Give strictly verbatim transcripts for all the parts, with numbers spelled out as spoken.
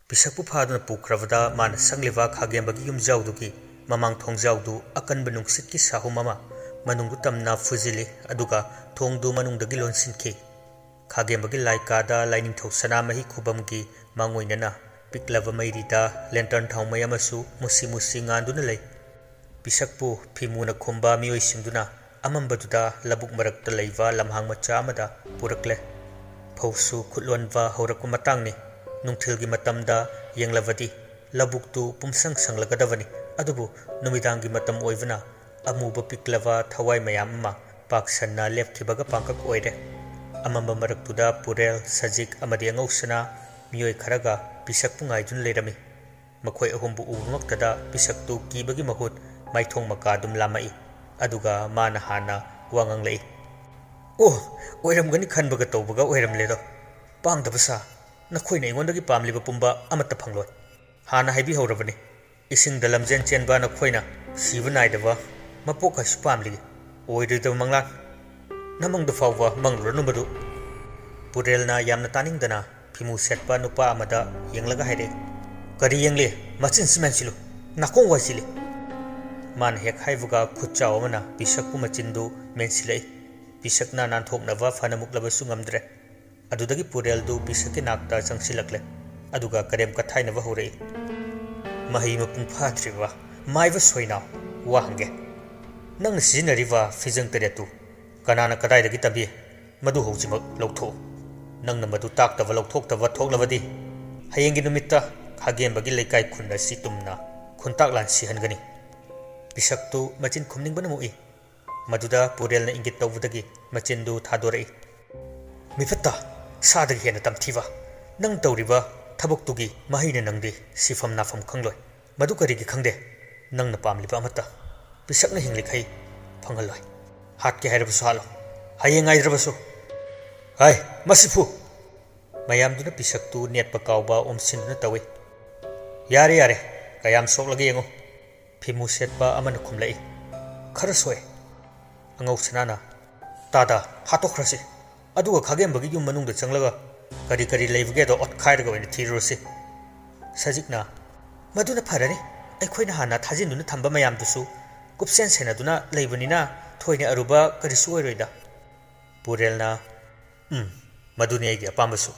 ꯄꯤꯁꯛꯄꯨ ꯐꯥꯗꯨꯅ ꯄꯨꯈ꯭ꯔꯕꯗ ꯃꯥꯅ ꯁꯪꯂꯤꯕ ꯈꯥꯒꯦꯝꯕꯒꯤ ꯌꯨꯝꯖꯥꯎꯗꯨꯒꯤ ꯃꯃꯥꯡ ꯊꯣꯡꯖꯥꯎꯗꯨ ꯑꯀꯟꯕ ꯅꯨꯡꯁꯤꯠꯀꯤ ꯁꯥꯍꯨꯝ ꯑꯃ ꯃꯅꯨꯡꯗꯨ ꯇꯝꯅ ꯐꯨꯖꯤꯜꯂꯤ, ꯑꯗꯨꯒ ꯊꯣꯡꯗꯨ ꯃꯅꯨꯡꯗꯒꯤ ꯂꯣꯟꯁꯤꯟꯈꯤ꯫ ꯈꯥꯒꯦꯝꯕꯒꯤ ꯂꯥꯏꯀꯥꯗ ꯂꯥꯏꯅꯤꯡꯊꯧ ꯁꯅꯥꯃꯍꯤ ꯈꯨꯕꯝꯒꯤ ꯃꯥꯡꯑꯣꯏꯅꯅ ꯄꯤꯛꯂꯕ ꯃꯩꯔꯤꯗ ꯂꯦꯟꯇꯔꯟ ꯊꯥꯎꯃꯩ ꯑꯃꯁꯨ ꯃꯨꯁꯤ ꯃꯨꯁꯤ ꯉꯥꯟꯗꯨꯅ ꯂꯩ꯫ ꯄꯤꯁꯛꯄꯨ ꯐꯤꯃꯨꯅ ꯈꯨꯝꯕ ꯃꯤꯑꯣꯏꯁꯤꯡꯗꯨꯅ ꯑꯃꯝꯕꯗꯨꯗ ꯂꯧꯕꯨꯛ ꯃꯔꯛꯇ ꯂꯩꯕ ꯂꯝꯍꯥꯡ ꯃꯆꯥ ꯑꯃꯗ ꯄꯨꯔꯛꯂꯦ꯫ ꯐꯧꯁꯨ ꯈꯨꯠꯂꯣꯟꯕ ꯍꯧꯔꯛꯄ ꯃꯇꯥꯡꯅꯤ꯫ ꯅꯨꯡꯊꯤꯜꯒꯤ ꯃꯇꯝꯗ ꯌꯦꯡꯂꯕꯗꯤ ꯂꯧꯕꯨꯛꯇꯨ ꯄꯨꯝꯁꯪ ꯁꯪꯂꯒꯗꯕꯅꯤ, ꯑꯗꯨꯕꯨ ꯅꯨꯃꯤꯗꯥꯡꯒꯤ ꯃꯇꯝ ꯑꯣꯏꯕꯅ ꯑꯃꯨꯕ ꯄꯤꯛꯂꯕ ꯊꯋꯥꯏ ꯃꯌꯥꯝ ꯑꯃ ꯄꯥꯛ ꯁꯟꯅ ꯂꯦꯞꯈꯤꯕꯒ ꯄꯥꯡꯀꯛ ꯑꯣꯏꯔꯦ꯫ ꯑꯃꯝꯕ ꯃꯔꯛꯇꯨꯗ ꯄꯨꯔꯦꯜ, ꯁꯖꯤꯛ ꯑꯃꯗꯤ ꯑꯉꯧꯁꯅꯥ ꯃꯤꯑꯣꯏ ꯈꯔꯒ ꯄꯤꯁꯛꯄꯨ ꯉꯥꯏꯗꯨꯅ ꯂꯩꯔꯝꯃꯤ꯫ ꯃꯈꯣꯏ ꯑꯍꯨꯝꯕꯨ ꯎꯕꯃꯛꯇꯗ ꯄꯤꯁꯛꯇꯨ ꯀꯤꯕꯒꯤ ꯃꯍꯨꯠ ꯃꯥꯏꯊꯣꯡ ꯃꯀꯥ ꯑꯗꯨꯝ ꯂꯥꯝꯃꯛꯏ꯫ ꯑꯗꯨꯒ ꯃꯥꯅ ꯍꯥꯟꯅ ꯋꯥ ꯉꯥꯡꯂꯛꯏ꯫ "ꯑꯣ, ꯑꯣꯏꯔꯝꯒꯅꯤ ꯈꯟꯕꯒ ꯇꯧꯕꯒ ꯑꯣꯏꯔꯝꯂꯦꯗꯣ꯫ ꯄꯥꯡꯗꯕ ꯁꯥ, ꯅꯈꯣꯏꯅ ꯑꯩꯉꯣꯟꯗꯒꯤ ꯄꯥꯝꯂꯤꯕ ꯄꯨꯝꯕ ꯑꯃꯠꯇ ꯐꯪꯂꯣꯏ꯫ ꯍꯥꯟꯅ ꯍꯥꯏꯕꯤꯍꯧꯔꯕꯅꯤ, ꯏꯁꯤꯡꯗ ꯂꯝꯖꯦꯟ ꯆꯦꯟꯕ ꯅꯈꯣꯏꯅ ꯁꯤꯕ ꯅꯥꯏꯗꯕ ꯃꯄꯣꯛ ꯀꯩꯁꯨ ꯄꯥꯝꯂꯤ꯫ ꯑꯣꯏꯔꯣꯏꯗꯕ ꯃꯪꯂꯥꯟ꯫ ꯅꯃꯪꯗ ꯐꯥꯎꯕ ꯃꯪꯂꯨꯔꯅꯨ ꯃꯗꯨ꯫" ꯄꯨꯔꯦꯜꯅ ꯌꯥꯝꯅ ꯇꯥꯅꯤꯡꯗꯅ ꯐꯤꯃꯨ ꯁꯦꯠꯄ ꯅꯨꯄꯥ ꯑꯃꯗ ꯌꯦꯡꯂꯒ ꯍꯥꯏꯔꯛꯏ꯫ "ꯀꯔꯤ ꯌꯦꯡꯂꯤ? ꯃꯆꯤꯟꯁꯤ ꯃꯦꯟꯁꯤꯜꯂꯨ꯫ ꯅꯥꯀꯣꯡ ꯋꯥꯏꯁꯤꯜꯂꯤ꯫" ꯃꯥꯅ ꯍꯦꯛ ꯍꯥꯏꯕꯒ ꯈꯨꯠꯆꯥꯎ ꯑꯃꯅ ꯄꯤꯁꯛꯄꯨ ꯃꯆꯤꯟꯗꯨ ꯃꯦꯟꯁꯤꯜꯂꯛꯏ꯫ ꯄꯤꯁꯛꯅ ꯅꯥꯟꯊꯣꯛꯅꯕ ꯐꯅ ꯃꯨꯛꯂꯕꯁꯨ ꯉꯝꯗ꯭ꯔꯦ꯫ ꯑꯗꯨꯗꯒꯤ ꯄꯨꯔꯦꯜꯗꯨ ꯄꯤꯁꯛꯀꯤ ꯅꯥꯛꯇ ꯆꯪꯁꯤꯜꯂꯛꯂꯦ꯫ ꯑꯗꯨꯒ ꯀꯔꯦꯝ ꯀꯊꯥꯏꯅꯕ ꯍꯧꯔꯛꯏ꯫ "ꯃꯍꯩ ꯃꯄꯨꯡ ꯐꯥꯗ꯭ꯔꯤꯕ ꯃꯥꯏꯕ ꯁꯣꯏꯅꯥꯎ, ꯋꯥ ꯍꯪꯒꯦ꯫ ꯅꯪꯅ ꯁꯤꯖꯤꯟꯅꯔꯤꯕ ꯐꯤꯖꯪ ꯇꯔꯦꯠꯇꯨ ꯀꯅꯥꯅ ꯀꯗꯥꯏꯗꯒꯤ ꯇꯝꯕꯤ? ꯃꯗꯨ ꯍꯧꯖꯤꯛꯃꯛ ꯂꯧꯊꯣꯛꯎ꯫ ꯅꯪꯅ ꯃꯗꯨ ꯇꯥꯛꯇꯕ ꯂꯧꯊꯣꯛꯇꯕ ꯊꯣꯛꯂꯕꯗꯤ ꯍꯌꯦꯡꯒꯤ ꯅꯨꯃꯤꯠꯇ ꯈꯥꯒꯦꯝꯕꯒꯤ ꯂꯩꯀꯥꯏ ꯈꯨꯟ ꯑꯁꯤ ꯇꯨꯝꯅ ꯈꯨꯟꯇꯥꯛ ꯂꯥꯟ ꯁꯤꯍꯟꯒꯅꯤ꯫" ꯄꯤꯁꯛꯇꯨ ꯃꯆꯤꯟ ꯈꯨꯝꯅꯤꯡꯕꯅ ꯃꯨꯛꯏ꯫ ꯃꯗꯨꯗ ꯄꯨꯔꯦꯜꯅ ꯏꯪꯒꯤꯠ ꯇꯧꯕꯗꯒꯤ ꯃꯆꯤꯟꯗꯨ ꯊꯥꯗꯣꯔꯛꯏ꯫ "ꯃꯤꯐꯠꯇ, ꯁꯥꯗꯒꯤ ꯍꯦꯟꯅ ꯇꯝꯊꯤꯕ, ꯅꯪ ꯇꯧꯔꯤꯕ ꯊꯕꯛꯇꯨꯒꯤ ꯃꯍꯩꯅ ꯅꯪꯗꯤ ꯁꯤꯐꯝ ꯅꯥꯐꯝ ꯈꯪꯂꯣꯏ꯫ ꯃꯗꯨ ꯀꯔꯤꯒꯤ ꯈꯪꯗꯦ? ꯅꯪꯅ ꯄꯥꯝꯂꯤꯕ ꯑꯃꯠꯇ ꯄꯤꯁꯛꯅ ꯍꯤꯡꯂꯤꯈꯩ ꯐꯪꯍꯜꯂꯣꯏ꯫ ꯍꯥꯠꯀꯦ ꯍꯥꯏꯔꯕꯁꯨ ꯍꯥꯠꯂꯣ, ꯍꯌꯦꯡ ꯉꯥꯏꯗ꯭ꯔꯕꯁꯨ꯫ ꯍꯥꯏ, ꯃꯁꯤ ꯐꯨ!" ꯃꯌꯥꯝꯗꯨꯅ ꯄꯤꯁꯛꯇꯨ ꯅꯦꯠꯄ ꯀꯥꯎꯕ ꯑꯣꯝꯁꯤꯟꯗꯨꯅ ꯇꯧꯏ꯫ "ꯌꯥꯔꯦ, ꯌꯥꯔꯦ, ꯀꯌꯥꯝ ꯁꯣꯛꯂꯒꯦ ꯌꯦꯡꯉꯨ꯫" ꯐꯤꯃꯨ ꯁꯦꯠꯄ ꯑꯃꯅ ꯈꯨꯝꯂꯛꯏ꯫ "ꯈꯔ ꯁꯣꯛꯑꯦ꯫" ꯑꯉꯧ ꯁꯅꯥꯅ, "ꯇꯥꯗ, ꯍꯥꯠꯇꯣꯛꯈ꯭ꯔꯁꯤ꯫ ꯑꯗꯨꯒ ꯈꯥꯒꯦꯝꯕꯒꯤ ꯌꯨꯝ ꯃꯅꯨꯡꯗ ꯆꯪꯂꯒ ꯀꯔꯤ ꯀꯔꯤ ꯂꯩꯕꯒꯦꯗꯣ ꯑꯣꯠꯈꯥꯏꯔꯒ ꯑꯣꯏꯅ ꯊꯤꯔꯨꯔꯁꯤ꯫" ꯁꯖꯤꯛꯅ, "ꯃꯗꯨꯅ ꯐꯔꯅꯤ꯫ ꯑꯩꯈꯣꯏꯅ ꯍꯥꯟꯅ ꯊꯥꯖꯤꯟꯗꯨꯅ ꯊꯝꯕ ꯃꯌꯥꯝꯗꯨꯁꯨ ꯀꯨꯞꯁꯦꯟ ꯁꯦꯟꯅꯗꯨꯅ ꯂꯩꯕꯅꯤꯅ ꯊꯣꯏꯅ ꯑꯔꯨꯕ ꯀꯔꯤꯁꯨ ꯑꯣꯏꯔꯣꯏꯗ"꯫ ꯄꯨꯔꯦꯜꯅ, "ꯎꯝ, ꯃꯗꯨꯅꯤ ꯑꯩꯒꯤ ꯑꯄꯥꯝꯕꯁꯨ꯫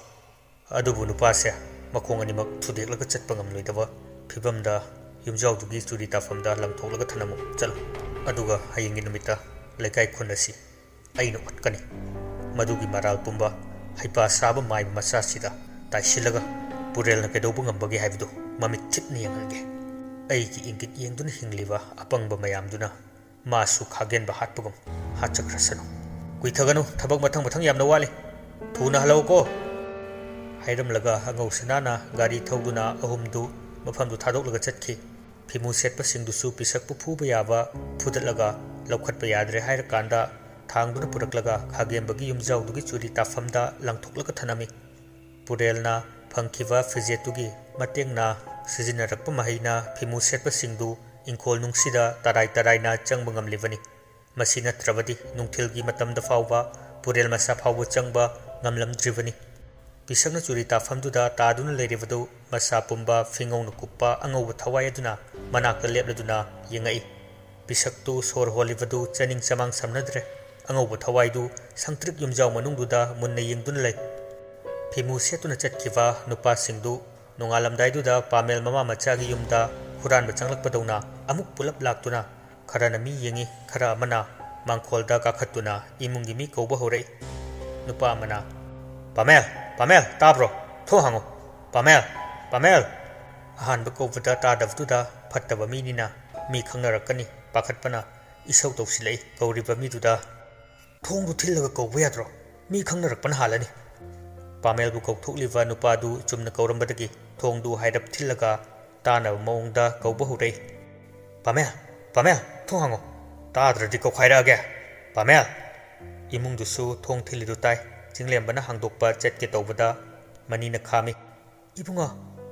ꯑꯗꯨꯕꯨ ꯅꯨꯄꯥꯁꯦ ꯃꯈꯣꯡ ꯑꯅꯤꯃꯛ ꯊꯨꯗꯦꯛꯂꯒ ꯆꯠꯄ ꯉꯝꯂꯣꯏꯗꯕ ꯐꯤꯕꯝꯗ ꯌꯨꯝꯖꯥꯎꯗꯨꯒꯤ ꯆꯨꯔꯤ ꯇꯥꯐꯝꯗ ꯂꯪꯊꯣꯛꯂꯒ ꯊꯅꯝꯃꯨ꯫ ꯆꯠꯂꯨ꯫ ꯑꯗꯨꯒ ꯍꯌꯦꯡꯒꯤ ꯅꯨꯃꯤꯠꯇ ꯂꯩꯀꯥꯏ ꯈꯨꯟ ꯑꯁꯤ ꯑꯩꯅ ꯑꯣꯠꯀꯅꯤ꯫ ꯃꯗꯨꯒꯤ ꯃꯔꯥꯜ ꯄꯨꯝꯕ ꯍꯩꯄꯥ ꯁꯥꯕ ꯃꯥꯏꯕ ꯃꯆꯥꯁꯤꯗ ꯇꯥꯏꯁꯤꯜꯂꯒ ꯄꯨꯔꯦꯜꯅ ꯀꯩꯗꯧꯕ ꯉꯝꯕꯒꯦ ꯍꯥꯏꯕꯗꯨ ꯃꯃꯤꯠ ꯊꯤꯠꯅ ꯌꯦꯡꯍꯟꯒꯦ꯫ ꯑꯩꯒꯤ ꯏꯪꯒꯤꯠ ꯌꯦꯡꯗꯨꯅ ꯍꯤꯡꯂꯤꯕ ꯑꯄꯪꯕ ꯃꯌꯥꯝꯗꯨꯅ ꯃꯥꯁꯨ ꯈꯥꯒꯦꯟꯕ ꯍꯥꯠꯄꯒꯨꯝ ꯍꯥꯠꯆꯈ꯭ꯔꯁꯅꯨ꯫ ꯀꯨꯏꯊꯒꯅꯨ, ꯊꯕꯛ ꯃꯊꯪ ꯃꯊꯪ ꯌꯥꯝꯅ ꯋꯥꯠꯂꯤ꯫ ꯊꯨꯅ ꯍꯜꯂꯛꯎꯀꯣ"꯫ ꯍꯥꯏꯔꯝꯂꯒ ꯑꯉꯧ ꯁꯅꯥꯅ ꯒꯥꯔꯤ ꯊꯧꯗꯨꯅ ꯑꯍꯨꯝꯗꯨ ꯃꯐꯝꯗꯨ ꯊꯥꯗꯣꯛꯂꯒ ꯆꯠꯈꯤ꯫ ꯐꯤꯃꯨ ꯁꯦꯠꯄꯁꯤꯡꯗꯨꯁꯨ ꯄꯤꯁꯛꯄꯨ ꯐꯨꯕ ꯌꯥꯕ ꯐꯨꯗꯠꯂꯒ ꯂꯧꯈꯠꯄ ꯌꯥꯗ꯭ꯔꯦ ꯍꯥꯏꯔꯀꯥꯟꯗ ꯊꯥꯡꯗꯨꯅ ꯄꯨꯔꯛꯂꯒ ꯈꯥꯒꯦꯝꯕꯒꯤ ꯌꯨꯝꯖꯥꯎꯗꯨꯒꯤ ꯆꯨꯔꯤ ꯇꯥꯐꯝꯗ ꯂꯪꯊꯣꯛꯂꯒ ꯊꯅꯝꯃꯤ꯫ ꯄꯨꯔꯦꯜꯅ ꯐꯪꯈꯤꯕ ꯐꯤꯖꯦꯠꯇꯨꯒꯤ ꯃꯇꯦꯡꯅ ꯁꯤꯖꯤꯟꯅꯔꯛꯄ ꯃꯍꯩꯅ ꯐꯤꯃꯨ ꯁꯦꯠꯄꯁꯤꯡꯗꯨ ꯏꯪꯈꯣꯜ ꯅꯨꯡꯁꯤꯗ ꯇꯔꯥꯏ ꯇꯔꯥꯏꯅ ꯆꯪꯕ ꯉꯝꯂꯤꯕꯅꯤ꯫ ꯃꯁꯤ ꯅꯠꯇ꯭ꯔꯕꯗꯤ ꯅꯨꯡꯊꯤꯜꯒꯤ ꯃꯇꯝꯗ ꯐꯥꯎꯕ ꯄꯨꯔꯦꯜ ꯃꯁꯥ ꯐꯥꯎꯕ ꯆꯪꯕ ꯉꯝꯂꯝꯗ꯭ꯔꯤꯕꯅꯤ꯫ ꯄꯤꯁꯛꯅ ꯆꯨꯔꯤ ꯇꯥꯐꯝꯗꯨꯗ ꯇꯥꯗꯨꯅ ꯂꯩꯔꯤꯕꯗꯨ ꯃꯁꯥ ꯄꯨꯝꯕ ꯐꯤꯉꯧꯅ ꯀꯨꯞꯄ ꯑꯉꯧꯕ ꯊꯋꯥꯏ ꯑꯗꯨꯅ ꯃꯅꯥꯛꯇ ꯂꯦꯞꯂꯗꯨꯅ ꯌꯦꯡꯉꯛꯏ꯫ ꯄꯤꯁꯛꯇꯨ ꯁꯣꯔ ꯍꯣꯜꯂꯤꯕꯗꯨ ꯆꯥꯅꯤꯡ ꯆꯃꯥꯡ ꯁꯝꯅꯗ꯭ꯔꯦ꯫ ꯑꯉꯧꯕ ꯊꯋꯥꯏꯗꯨ ꯁꯪꯇ꯭ꯔꯤꯛ ꯌꯨꯝꯖꯥꯎ ꯃꯅꯨꯡꯗꯨꯗ ꯃꯨꯟꯅ ꯌꯦꯡꯗꯨꯅ ꯂꯩ꯫ ꯐꯤꯃꯨ ꯁꯦꯠꯇꯨꯅ ꯆꯠꯈꯤꯕ ꯅꯨꯄꯥꯁꯤꯡꯗꯨ ꯅꯣꯡꯉꯥꯜꯂꯝꯗꯥꯏꯗꯨꯗ ꯄꯥꯃꯦꯜ ꯃꯃꯥ ꯃꯆꯥꯒꯤ ꯌꯨꯝꯗ ꯍꯨꯔꯥꯟꯕ ꯆꯪꯂꯛꯄꯗꯧꯅ ꯑꯃꯨꯛ ꯄꯨꯂꯞ ꯂꯥꯛꯇꯨꯅ ꯈꯔꯅ ꯃꯤ ꯌꯦꯡꯉꯤ, ꯈꯔ ꯑꯃꯅ ꯃꯥꯡꯈꯣꯜꯗ ꯀꯥꯈꯠꯇꯨꯅ ꯏꯃꯨꯡꯒꯤ ꯃꯤ ꯀꯧꯕ ꯍꯧꯔꯛꯏ꯫ ꯅꯨꯄꯥ ꯑꯃꯅ, "ꯄꯥꯃꯦꯜ, ꯄꯥꯃꯦꯜ, ꯇꯥꯕ꯭ꯔꯣ? ꯊꯣꯡ ꯍꯥꯡꯉꯣ꯫ ꯄꯥꯃꯦꯜ, ꯄꯥꯃꯦꯜ!" ꯑꯍꯥꯟꯕ ꯀꯧꯕꯗ ꯇꯥꯗꯕꯗꯨꯗ ꯐꯠꯇꯕ ꯃꯤꯅꯤꯅ ꯃꯤ ꯈꯪꯅꯔꯛꯀꯅꯤ ꯄꯥꯈꯠꯄꯅ ꯏꯁꯧ ꯇꯧꯁꯤꯜꯂꯛꯏ꯫ ꯀꯧꯔꯤꯕ ꯃꯤꯗꯨꯗ, "ꯊꯣꯡꯗꯨ ꯊꯤꯜꯂꯒ ꯀꯧꯕ ꯌꯥꯗ꯭ꯔꯣ? ꯃꯤ ꯈꯪꯅꯔꯛꯄꯅ ꯍꯥꯜꯂꯅꯤ"꯫ ꯄꯥꯃꯦꯜꯕꯨ ꯀꯧꯊꯣꯛꯂꯤꯕ ꯅꯨꯄꯥꯗꯨ ꯆꯨꯝꯅ ꯀꯧꯔꯝꯕꯗꯒꯤ ꯊꯣꯡꯗꯨ ꯍꯥꯏꯔꯞ ꯊꯤꯜꯂꯒ ꯇꯥꯅꯕ ꯃꯑꯣꯡꯗ ꯀꯧꯕ ꯍꯧꯔꯛꯏ꯫ "ꯄꯥꯃꯦꯜ, ꯄꯥꯃꯦꯜ, ꯊꯣꯡ ꯍꯥꯡꯉꯣ꯫ ꯇꯥꯗ꯭ꯔꯗꯤ ꯀꯧꯈꯥꯏꯔꯛꯑꯒꯦ꯫ ꯄꯥꯃꯦꯜ!" ꯏꯃꯨꯡꯗꯨꯁꯨ ꯊꯣꯡ ꯊꯤꯜꯂꯤꯗꯨ ꯇꯥꯏ꯫ ꯆꯤꯡꯂꯦꯝꯕꯅ ꯍꯥꯡꯗꯣꯛꯄ ꯆꯠꯀꯦ ꯇꯧꯕꯗ ꯃꯅꯤꯅ ꯈꯥꯝꯃꯤ꯫ "ꯏꯕꯨꯡꯉꯣ,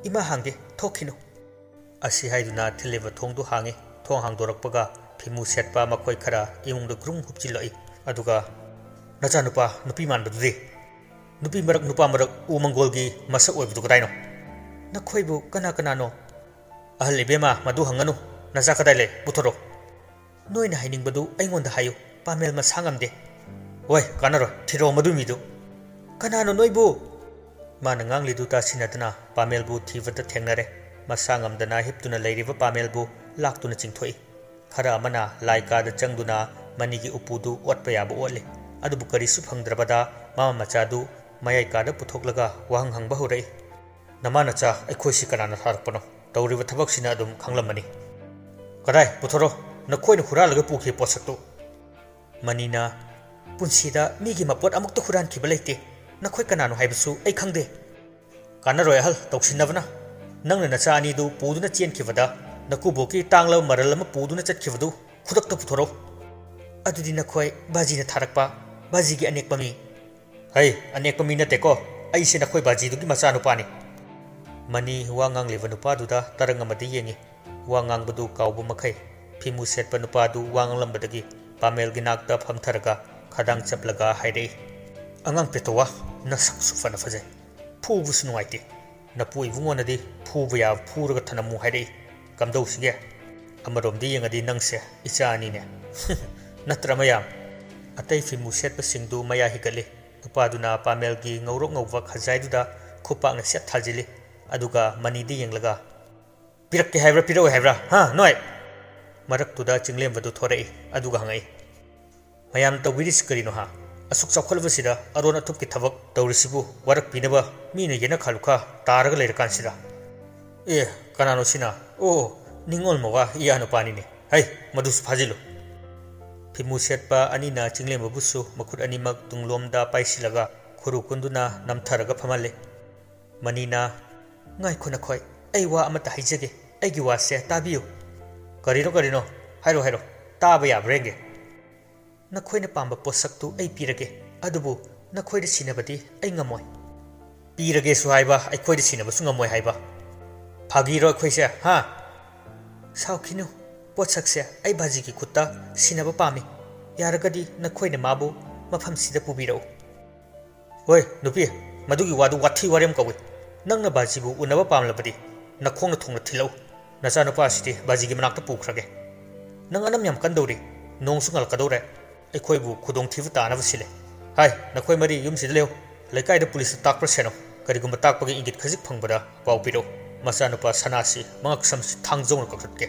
ꯏꯃꯥ ꯍꯥꯡꯒꯦ, ꯊꯣꯛꯈꯤꯅꯨ"꯫ ꯑꯁꯤ ꯍꯥꯏꯗꯨꯅ ꯊꯤꯜꯂꯤꯕ ꯊꯣꯡꯗꯨ ꯍꯥꯡꯉꯤ꯫ ꯊꯣꯡ ꯍꯥꯡꯗꯣꯔꯛꯄꯒ ꯐꯤꯃꯨ ꯁꯦꯠꯄ ꯃꯈꯣꯏ ꯈꯔ ꯏꯃꯨꯡꯗ ꯒ꯭ꯔꯨꯝ ꯍꯨꯞꯆꯤꯜꯂꯛꯏ꯫ ꯑꯗꯨꯒ, "ꯅꯆꯥꯅꯨꯄꯥ ꯅꯨꯄꯤ ꯃꯥꯟꯕꯗꯨꯗꯤ? ꯅꯨꯄꯤ ꯃꯔꯛ ꯅꯨꯄꯥ ꯃꯔꯛ ꯎ ꯃꯪꯒꯣꯜꯒꯤ ꯃꯁꯛ ꯑꯣꯏꯕꯗꯨ ꯀꯗꯥꯏꯅꯣ?" "ꯅꯈꯣꯏꯕꯨ ꯀꯅꯥ ꯀꯅꯥꯅꯣ?" "ꯑꯍꯜ ꯏꯕꯦꯝꯃ, ꯃꯗꯨ ꯍꯪꯒꯅꯨ꯫ ꯅꯆꯥ ꯀꯗꯥꯏ ꯂꯩ? ꯄꯨꯊꯣꯔꯛꯎ꯫ ꯅꯣꯏꯅ ꯍꯥꯏꯅꯤꯡꯕꯗꯨ ꯑꯩꯉꯣꯟꯗ ꯍꯥꯏꯌꯨ꯫ ꯄꯥꯃꯦꯜ ꯃꯁꯥ ꯉꯝꯗꯦ꯫" "ꯍꯣꯏ, ꯀꯥꯟꯅꯔꯣꯏ꯫ ꯊꯤꯔꯛꯑꯣ ꯃꯗꯨ ꯃꯤꯗꯨ꯫" "ꯀꯅꯥꯅꯣ ꯅꯣꯏꯕꯨ?" ꯃꯥꯅ ꯉꯥꯡꯂꯤꯗꯨ ꯇꯥꯁꯤꯟꯅꯗꯅ ꯄꯥꯃꯦꯜꯕꯨ ꯊꯤꯕꯗ ꯊꯦꯡꯅꯔꯦ꯫ ꯃꯁꯥ ꯉꯝꯗꯅ ꯍꯤꯞꯇꯨꯅ ꯂꯩꯔꯤꯕ ꯄꯥꯃꯦꯜꯕꯨ ꯂꯥꯛꯇꯨꯅ ꯆꯤꯡꯊꯣꯛꯏ꯫ ꯈꯔ ꯑꯃꯅ ꯂꯥꯏ ꯀꯥꯗ ꯆꯪꯗꯨꯅ ꯃꯅꯤꯒꯤ ꯎꯄꯨꯗꯨ ꯑꯣꯠꯄ ꯌꯥꯕ ꯑꯣꯠꯂꯤ꯫ ꯑꯗꯨꯕꯨ ꯀꯔꯤꯁꯨ ꯐꯪꯗ꯭ꯔꯕꯗ ꯃꯃꯥ ꯃꯆꯥꯗꯨ ꯃꯌꯥꯏ ꯀꯥꯗ ꯄꯨꯊꯣꯛꯂꯒ ꯋꯥꯍꯪ ꯍꯪꯕ ꯍꯧꯔꯛꯏ꯫ "ꯅꯃꯥ ꯅꯆꯥ ꯑꯩꯈꯣꯏꯁꯤ ꯀꯅꯥꯅ ꯊꯥꯔꯛꯄꯅꯣ? ꯇꯧꯔꯤꯕ ꯊꯕꯛꯁꯤꯅ ꯑꯗꯨꯝ ꯈꯪꯂꯝꯃꯅꯤ꯫" "ꯀꯗꯥꯏ? ꯄꯨꯊꯣꯔꯛꯑꯣ, ꯅꯈꯣꯏꯅ ꯍꯨꯔꯥꯜꯂꯒ ꯄꯨꯈꯤꯕ ꯄꯣꯠꯁꯛꯇꯨ꯫" ꯃꯅꯤꯅ, "ꯄꯨꯟꯁꯤꯗ ꯃꯤꯒꯤ ꯃꯄꯣꯠ ꯑꯃꯨꯛꯇ ꯍꯨꯔꯥꯟꯈꯤꯕ ꯂꯩꯇꯦ꯫ ꯅꯈꯣꯏ ꯀꯅꯥꯅꯣ ꯍꯥꯏꯕꯁꯨ ꯑꯩ ꯈꯪꯗꯦ꯫" "ꯀꯥꯟꯅꯔꯣꯏ ꯑꯍꯜ, ꯇꯧꯁꯤꯟꯅꯕꯅ꯫ ꯅꯪꯅ ꯅꯆꯥ ꯑꯅꯤꯗꯨ ꯄꯨꯗꯨꯅ ꯆꯦꯟꯈꯤꯕꯗ ꯅꯀꯨꯕꯣꯛꯀꯤ ꯇꯥꯡꯂꯕ ꯃꯔꯜ ꯑꯃ ꯄꯨꯗꯨꯅ ꯆꯠꯈꯤꯕꯗꯨ ꯈꯨꯗꯛꯇ ꯄꯨꯊꯣꯔꯛꯎ꯫" "ꯑꯗꯨꯗꯤ ꯅꯈꯣꯏ ꯕꯥꯖꯤꯅ ꯊꯥꯔꯛꯄ, ꯕꯥꯖꯤꯒꯤ ꯑꯅꯦꯛꯄ ꯃꯤ?" "ꯍꯩ, ꯑꯅꯦꯛꯄ ꯃꯤ ꯅꯠꯇꯦꯀꯣ꯫ ꯑꯩꯁꯦ ꯅꯈꯣꯏ ꯕꯥꯖꯤꯗꯨꯒꯤ ꯃꯆꯥꯅꯨꯄꯥꯅꯤ꯫" ꯃꯅꯤ ꯋꯥ ꯉꯥꯡꯂꯤꯕ ꯅꯨꯄꯥꯗꯨꯗ ꯇꯔꯪ ꯑꯃꯗꯤ ꯌꯦꯡꯉꯤ꯫ ꯋꯥ ꯉꯥꯡꯕꯗꯨ ꯀꯥꯎꯕ ꯃꯈꯩ ꯐꯤꯃꯨ ꯁꯦꯠꯄ ꯅꯨꯄꯥꯗꯨ ꯋꯥ ꯉꯥꯡꯂꯝꯕꯗꯒꯤ ꯄꯥꯃꯦꯜꯒꯤ ꯅꯥꯛꯇ ꯐꯝꯊꯔꯒ ꯈꯗꯥꯡ ꯆꯞꯂꯒ ꯍꯥꯏꯔꯛꯏ, "ꯑꯉꯥꯡ ꯄꯦꯇꯋꯥ, ꯅꯁꯛꯁꯨ ꯐꯅ ꯐꯖꯩ꯫ ꯐꯨꯕꯁꯨ ꯅꯨꯡꯉꯥꯏꯇꯦ꯫ ꯅꯄꯨ ꯏꯕꯨꯡꯉꯣꯅꯗꯤ ꯐꯨꯕ ꯌꯥꯕ ꯐꯨꯔꯒ ꯊꯅꯝꯃꯨ ꯍꯥꯏꯔꯛꯏ꯫ ꯀꯝꯗꯧꯁꯤꯒꯦ? ꯑꯃꯔꯣꯝꯗꯤ ꯌꯦꯡꯉꯗꯤ ꯅꯪꯁꯦ ꯏꯆꯥ ꯑꯅꯤꯅꯦ꯫" "ꯅꯠꯇ꯭ꯔ ꯃꯌꯥꯝ?" ꯑꯇꯩ ꯐꯤꯃꯨ ꯁꯦꯠꯄꯁꯤꯡꯗꯨ ꯃꯌꯥ ꯍꯤꯒꯠꯂꯤ꯫ ꯅꯨꯄꯥꯗꯨꯅ ꯄꯥꯃꯦꯜꯒꯤ ꯉꯧꯔꯣꯛ ꯉꯧꯕ ꯈꯖꯥꯏꯗꯨꯗ ꯈꯨꯄꯥꯛꯅ ꯁꯦꯠ ꯊꯥꯖꯤꯜꯂꯤ꯫ ꯑꯗꯨꯒ ꯃꯅꯤꯗ ꯌꯦꯡꯂꯒ, "ꯄꯤꯔꯛꯀꯦ ꯍꯥꯏꯕ꯭ꯔꯥ, ꯄꯤꯔꯛꯑꯣꯏ ꯍꯥꯏꯕ꯭ꯔꯥ, ꯍꯥ, ꯅꯣꯏ?" ꯃꯔꯛꯇꯨꯗ ꯆꯤꯡꯂꯦꯝꯕꯗꯨ ꯊꯣꯔꯛꯏ꯫ ꯑꯗꯨꯒ ꯍꯪꯉꯛꯏ, "ꯃꯌꯥꯝꯅ ꯇꯧꯕꯤꯔꯤꯁꯤ ꯀꯔꯤꯅꯣ, ꯍꯥ? ꯑꯁꯨꯛ ꯆꯥꯎꯈꯠꯂꯕꯁꯤꯗ ꯑꯔꯣꯟ ꯑꯊꯨꯞꯀꯤ ꯊꯕꯛ ꯇꯧꯔꯤꯁꯤꯕꯨ ꯋꯥꯔꯛꯄꯤꯅꯕ ꯃꯤꯅ ꯌꯦꯅꯈꯥ ꯂꯨꯈꯥ ꯇꯥꯔꯒ ꯂꯩꯔꯀꯥꯟꯁꯤꯗ?" "ꯑꯦ, ꯀꯅꯥꯅꯣ ꯁꯤꯅ? ꯑꯣ, ꯅꯤꯡꯉꯣꯜ ꯃꯋꯥ ꯏꯌꯥ ꯅꯨꯄꯥꯅꯤꯅꯦ꯫ ꯍꯩ, ꯃꯗꯨꯁꯨ ꯐꯥꯖꯤꯜꯂꯨ꯫" ꯐꯤꯃꯨ ꯁꯦꯠꯄ ꯑꯅꯤꯅ ꯆꯤꯡꯂꯦꯝꯕꯕꯨꯁꯨ ꯃꯈꯨꯠ ꯑꯅꯤꯃꯛ ꯇꯨꯡꯂꯣꯝꯗ ꯄꯥꯏꯁꯤꯜꯂꯒ ꯈꯨꯔꯨ ꯀꯨꯟꯗꯨꯅ ꯅꯝꯊꯔꯒ ꯐꯝꯍꯜꯂꯦ꯫ ꯃꯅꯤꯅ, "ꯉꯥꯏꯈꯣ ꯅꯈꯣꯏ, ꯑꯩ ꯋꯥ ꯑꯃꯇ ꯍꯥꯏꯖꯒꯦ꯫ ꯑꯩꯒꯤ ꯋꯥꯁꯦ ꯇꯥꯕꯤꯌꯨ꯫" "ꯀꯔꯤꯅꯣ, ꯀꯔꯤꯅꯣ? ꯍꯥꯏꯔꯣ, ꯍꯥꯏꯔꯣ꯫ ꯇꯥꯕ ꯌꯥꯕ꯭ꯔꯥ ꯌꯦꯡꯒꯦ꯫" "ꯅꯈꯣꯏꯅ ꯄꯥꯝꯕ ꯄꯣꯠꯁꯛꯇꯨ ꯑꯩ ꯄꯤꯔꯒꯦ, ꯑꯗꯨꯕꯨ ꯅꯈꯣꯏꯗ ꯁꯤꯟꯅꯕꯗꯤ ꯑꯩ ꯉꯝꯃꯣꯏ꯫" "ꯄꯤꯔꯒꯦꯁꯨ ꯍꯥꯏꯕ, ꯑꯩꯈꯣꯏꯗ ꯁꯤꯟꯅꯕꯁꯨ ꯉꯝꯃꯣꯏ ꯍꯥꯏꯕ꯫ ꯐꯥꯒꯤꯔꯣ ꯑꯩꯈꯣꯏꯁꯦ, ꯍꯥ?" "ꯁꯥꯎꯈꯤꯅꯨ, ꯄꯣꯠꯁꯛꯁꯦ ꯑꯩ ꯕꯥꯖꯤꯒꯤ ꯈꯨꯠꯇ ꯁꯤꯟꯅꯕ ꯄꯥꯝꯃꯤ꯫ ꯌꯥꯔꯒꯗꯤ ꯅꯈꯣꯏꯅ ꯃꯥꯕꯨ ꯃꯐꯝꯁꯤꯗ ꯄꯨꯕꯤꯔꯛꯎ꯫" "ꯍꯣꯏ ꯅꯨꯄꯤ, ꯃꯗꯨꯒꯤ ꯋꯥꯗꯨ ꯋꯥꯊꯤ ꯋꯥꯔꯦꯝ ꯀꯧꯏ꯫ "ꯅꯪꯅ ꯕꯥꯖꯤꯕꯨ ꯎꯅꯕ ꯄꯥꯝꯂꯕꯗꯤ ꯅꯈꯣꯡꯅ ꯊꯨꯡꯅ ꯊꯤꯜꯂꯛꯎ꯫ ꯅꯆꯥꯅꯨꯄꯥꯁꯤꯗꯤ ꯕꯥꯖꯤꯒꯤ ꯃꯅꯥꯛꯇ ꯄꯨꯈ꯭ꯔꯒꯦ꯫ ꯅꯪ ꯑꯅꯝ ꯌꯥꯝ ꯀꯟꯗꯧꯔꯤ꯫ ꯅꯣꯡꯁꯨ ꯉꯜꯂꯛꯀꯗꯧꯔꯦ꯫ ꯑꯩꯈꯣꯏꯕꯨ ꯈꯨꯗꯣꯡꯊꯤꯕ ꯇꯥꯅꯕ ꯁꯤꯜꯂꯦ꯫ ꯍꯥꯏ, ꯅꯈꯣꯏ ꯃꯔꯤ ꯌꯨꯝꯁꯤꯗ ꯂꯩꯌꯨ꯫ ꯂꯩꯀꯥꯏꯗ ꯄꯨꯂꯤꯁꯇ ꯇꯥꯛꯄ꯭ꯔꯥ ꯁꯦꯟꯅꯧ꯫ ꯀꯔꯤꯒꯨꯝꯕ ꯇꯥꯛꯄꯒꯤ ꯏꯪꯒꯤꯠ ꯈꯖꯤꯛ ꯐꯪꯕꯗ ꯄꯥꯎ ꯄꯤꯔꯛꯎ꯫ ꯃꯆꯥꯅꯨꯄꯥ ꯁꯅꯥꯁꯤ ꯃꯉꯛꯁꯝꯁꯤ ꯊꯥꯡꯖꯧꯅ ꯀꯛꯊꯠꯀꯦ꯫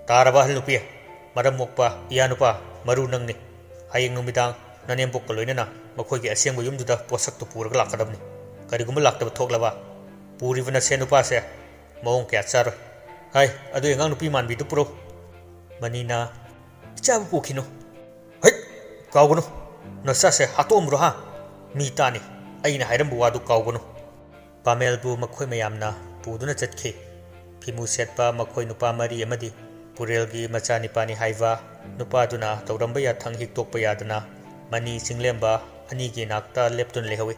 ꯇꯥꯔꯕ ꯑꯍꯜ ꯅꯨꯄꯤ, ꯃꯔꯝ ꯃꯣꯛꯄ ꯏꯌꯥ ꯅꯨꯄꯥ, ꯃꯔꯨ ꯅꯪꯅꯤ꯫ ꯍꯌꯦꯡ ꯅꯨꯃꯤꯗꯥꯡ ꯅꯅꯦꯝꯕꯣꯛꯀ ꯂꯣꯏꯅꯅ ꯃꯈꯣꯏꯒꯤ ꯑꯁꯦꯡꯕ ꯌꯨꯝꯗꯨꯗ ꯄꯣꯠꯁꯛꯇꯨ ꯄꯨꯔꯒ ꯂꯥꯛꯀꯗꯕꯅꯤ꯫ ꯀꯔꯤꯒꯨꯝꯕ ꯂꯥꯛꯇꯕ ꯊꯣꯛꯂꯕ, ꯄꯨꯔꯤꯕ ꯅꯁꯦꯟ ꯅꯨꯄꯥꯁꯦ ꯃꯑꯣꯡ ꯀꯌꯥ ꯆꯥꯔꯣꯏ꯫ ꯍꯥꯏ, ꯑꯗꯨ ꯑꯉꯥꯡ ꯅꯨꯄꯤ ꯃꯥꯟꯕꯤꯗꯨ ꯄꯨꯔꯛꯎ꯫" ꯃꯅꯤꯅ, "ꯏꯆꯥꯕꯨ ꯄꯨꯈꯤꯅꯨ꯫ ꯍꯩꯠ! ꯀꯥꯎꯒꯅꯨ꯫ ꯅꯆꯥꯁꯦ ꯍꯥꯠꯇꯣꯛꯑꯝꯕ꯭ꯔꯣ ꯍꯥ? ꯃꯤ ꯇꯥꯅꯤ꯫ ꯑꯩꯅ ꯍꯥꯏꯔꯝꯕ ꯋꯥꯗꯨ ꯀꯥꯎꯒꯅꯨ꯫" ꯄꯥꯃꯦꯜꯕꯨ ꯃꯈꯣꯏ ꯃꯌꯥꯝꯅ ꯄꯨꯗꯨꯅ ꯆꯠꯈꯤ꯫ ꯐꯤꯃꯨ ꯁꯦꯠꯄ ꯃꯈꯣꯏ ꯅꯨꯄꯥ ꯃꯔꯤ ꯑꯃꯗꯤ ꯄꯨꯔꯦꯜꯒꯤ ꯃꯆꯥꯅꯤꯄꯥꯅꯤ ꯍꯥꯏꯕ ꯅꯨꯄꯥꯗꯨꯅ ꯇꯧꯔꯝꯕ ꯌꯥꯊꯪ ꯍꯤꯛꯇꯣꯛꯄ ꯌꯥꯗꯅ ꯃꯅꯤ ꯆꯤꯡꯂꯦꯝꯕ ꯑꯅꯤꯒꯤ ꯅꯥꯛꯇ ꯂꯦꯞꯇꯨꯅ ꯂꯩꯍꯧꯏ꯫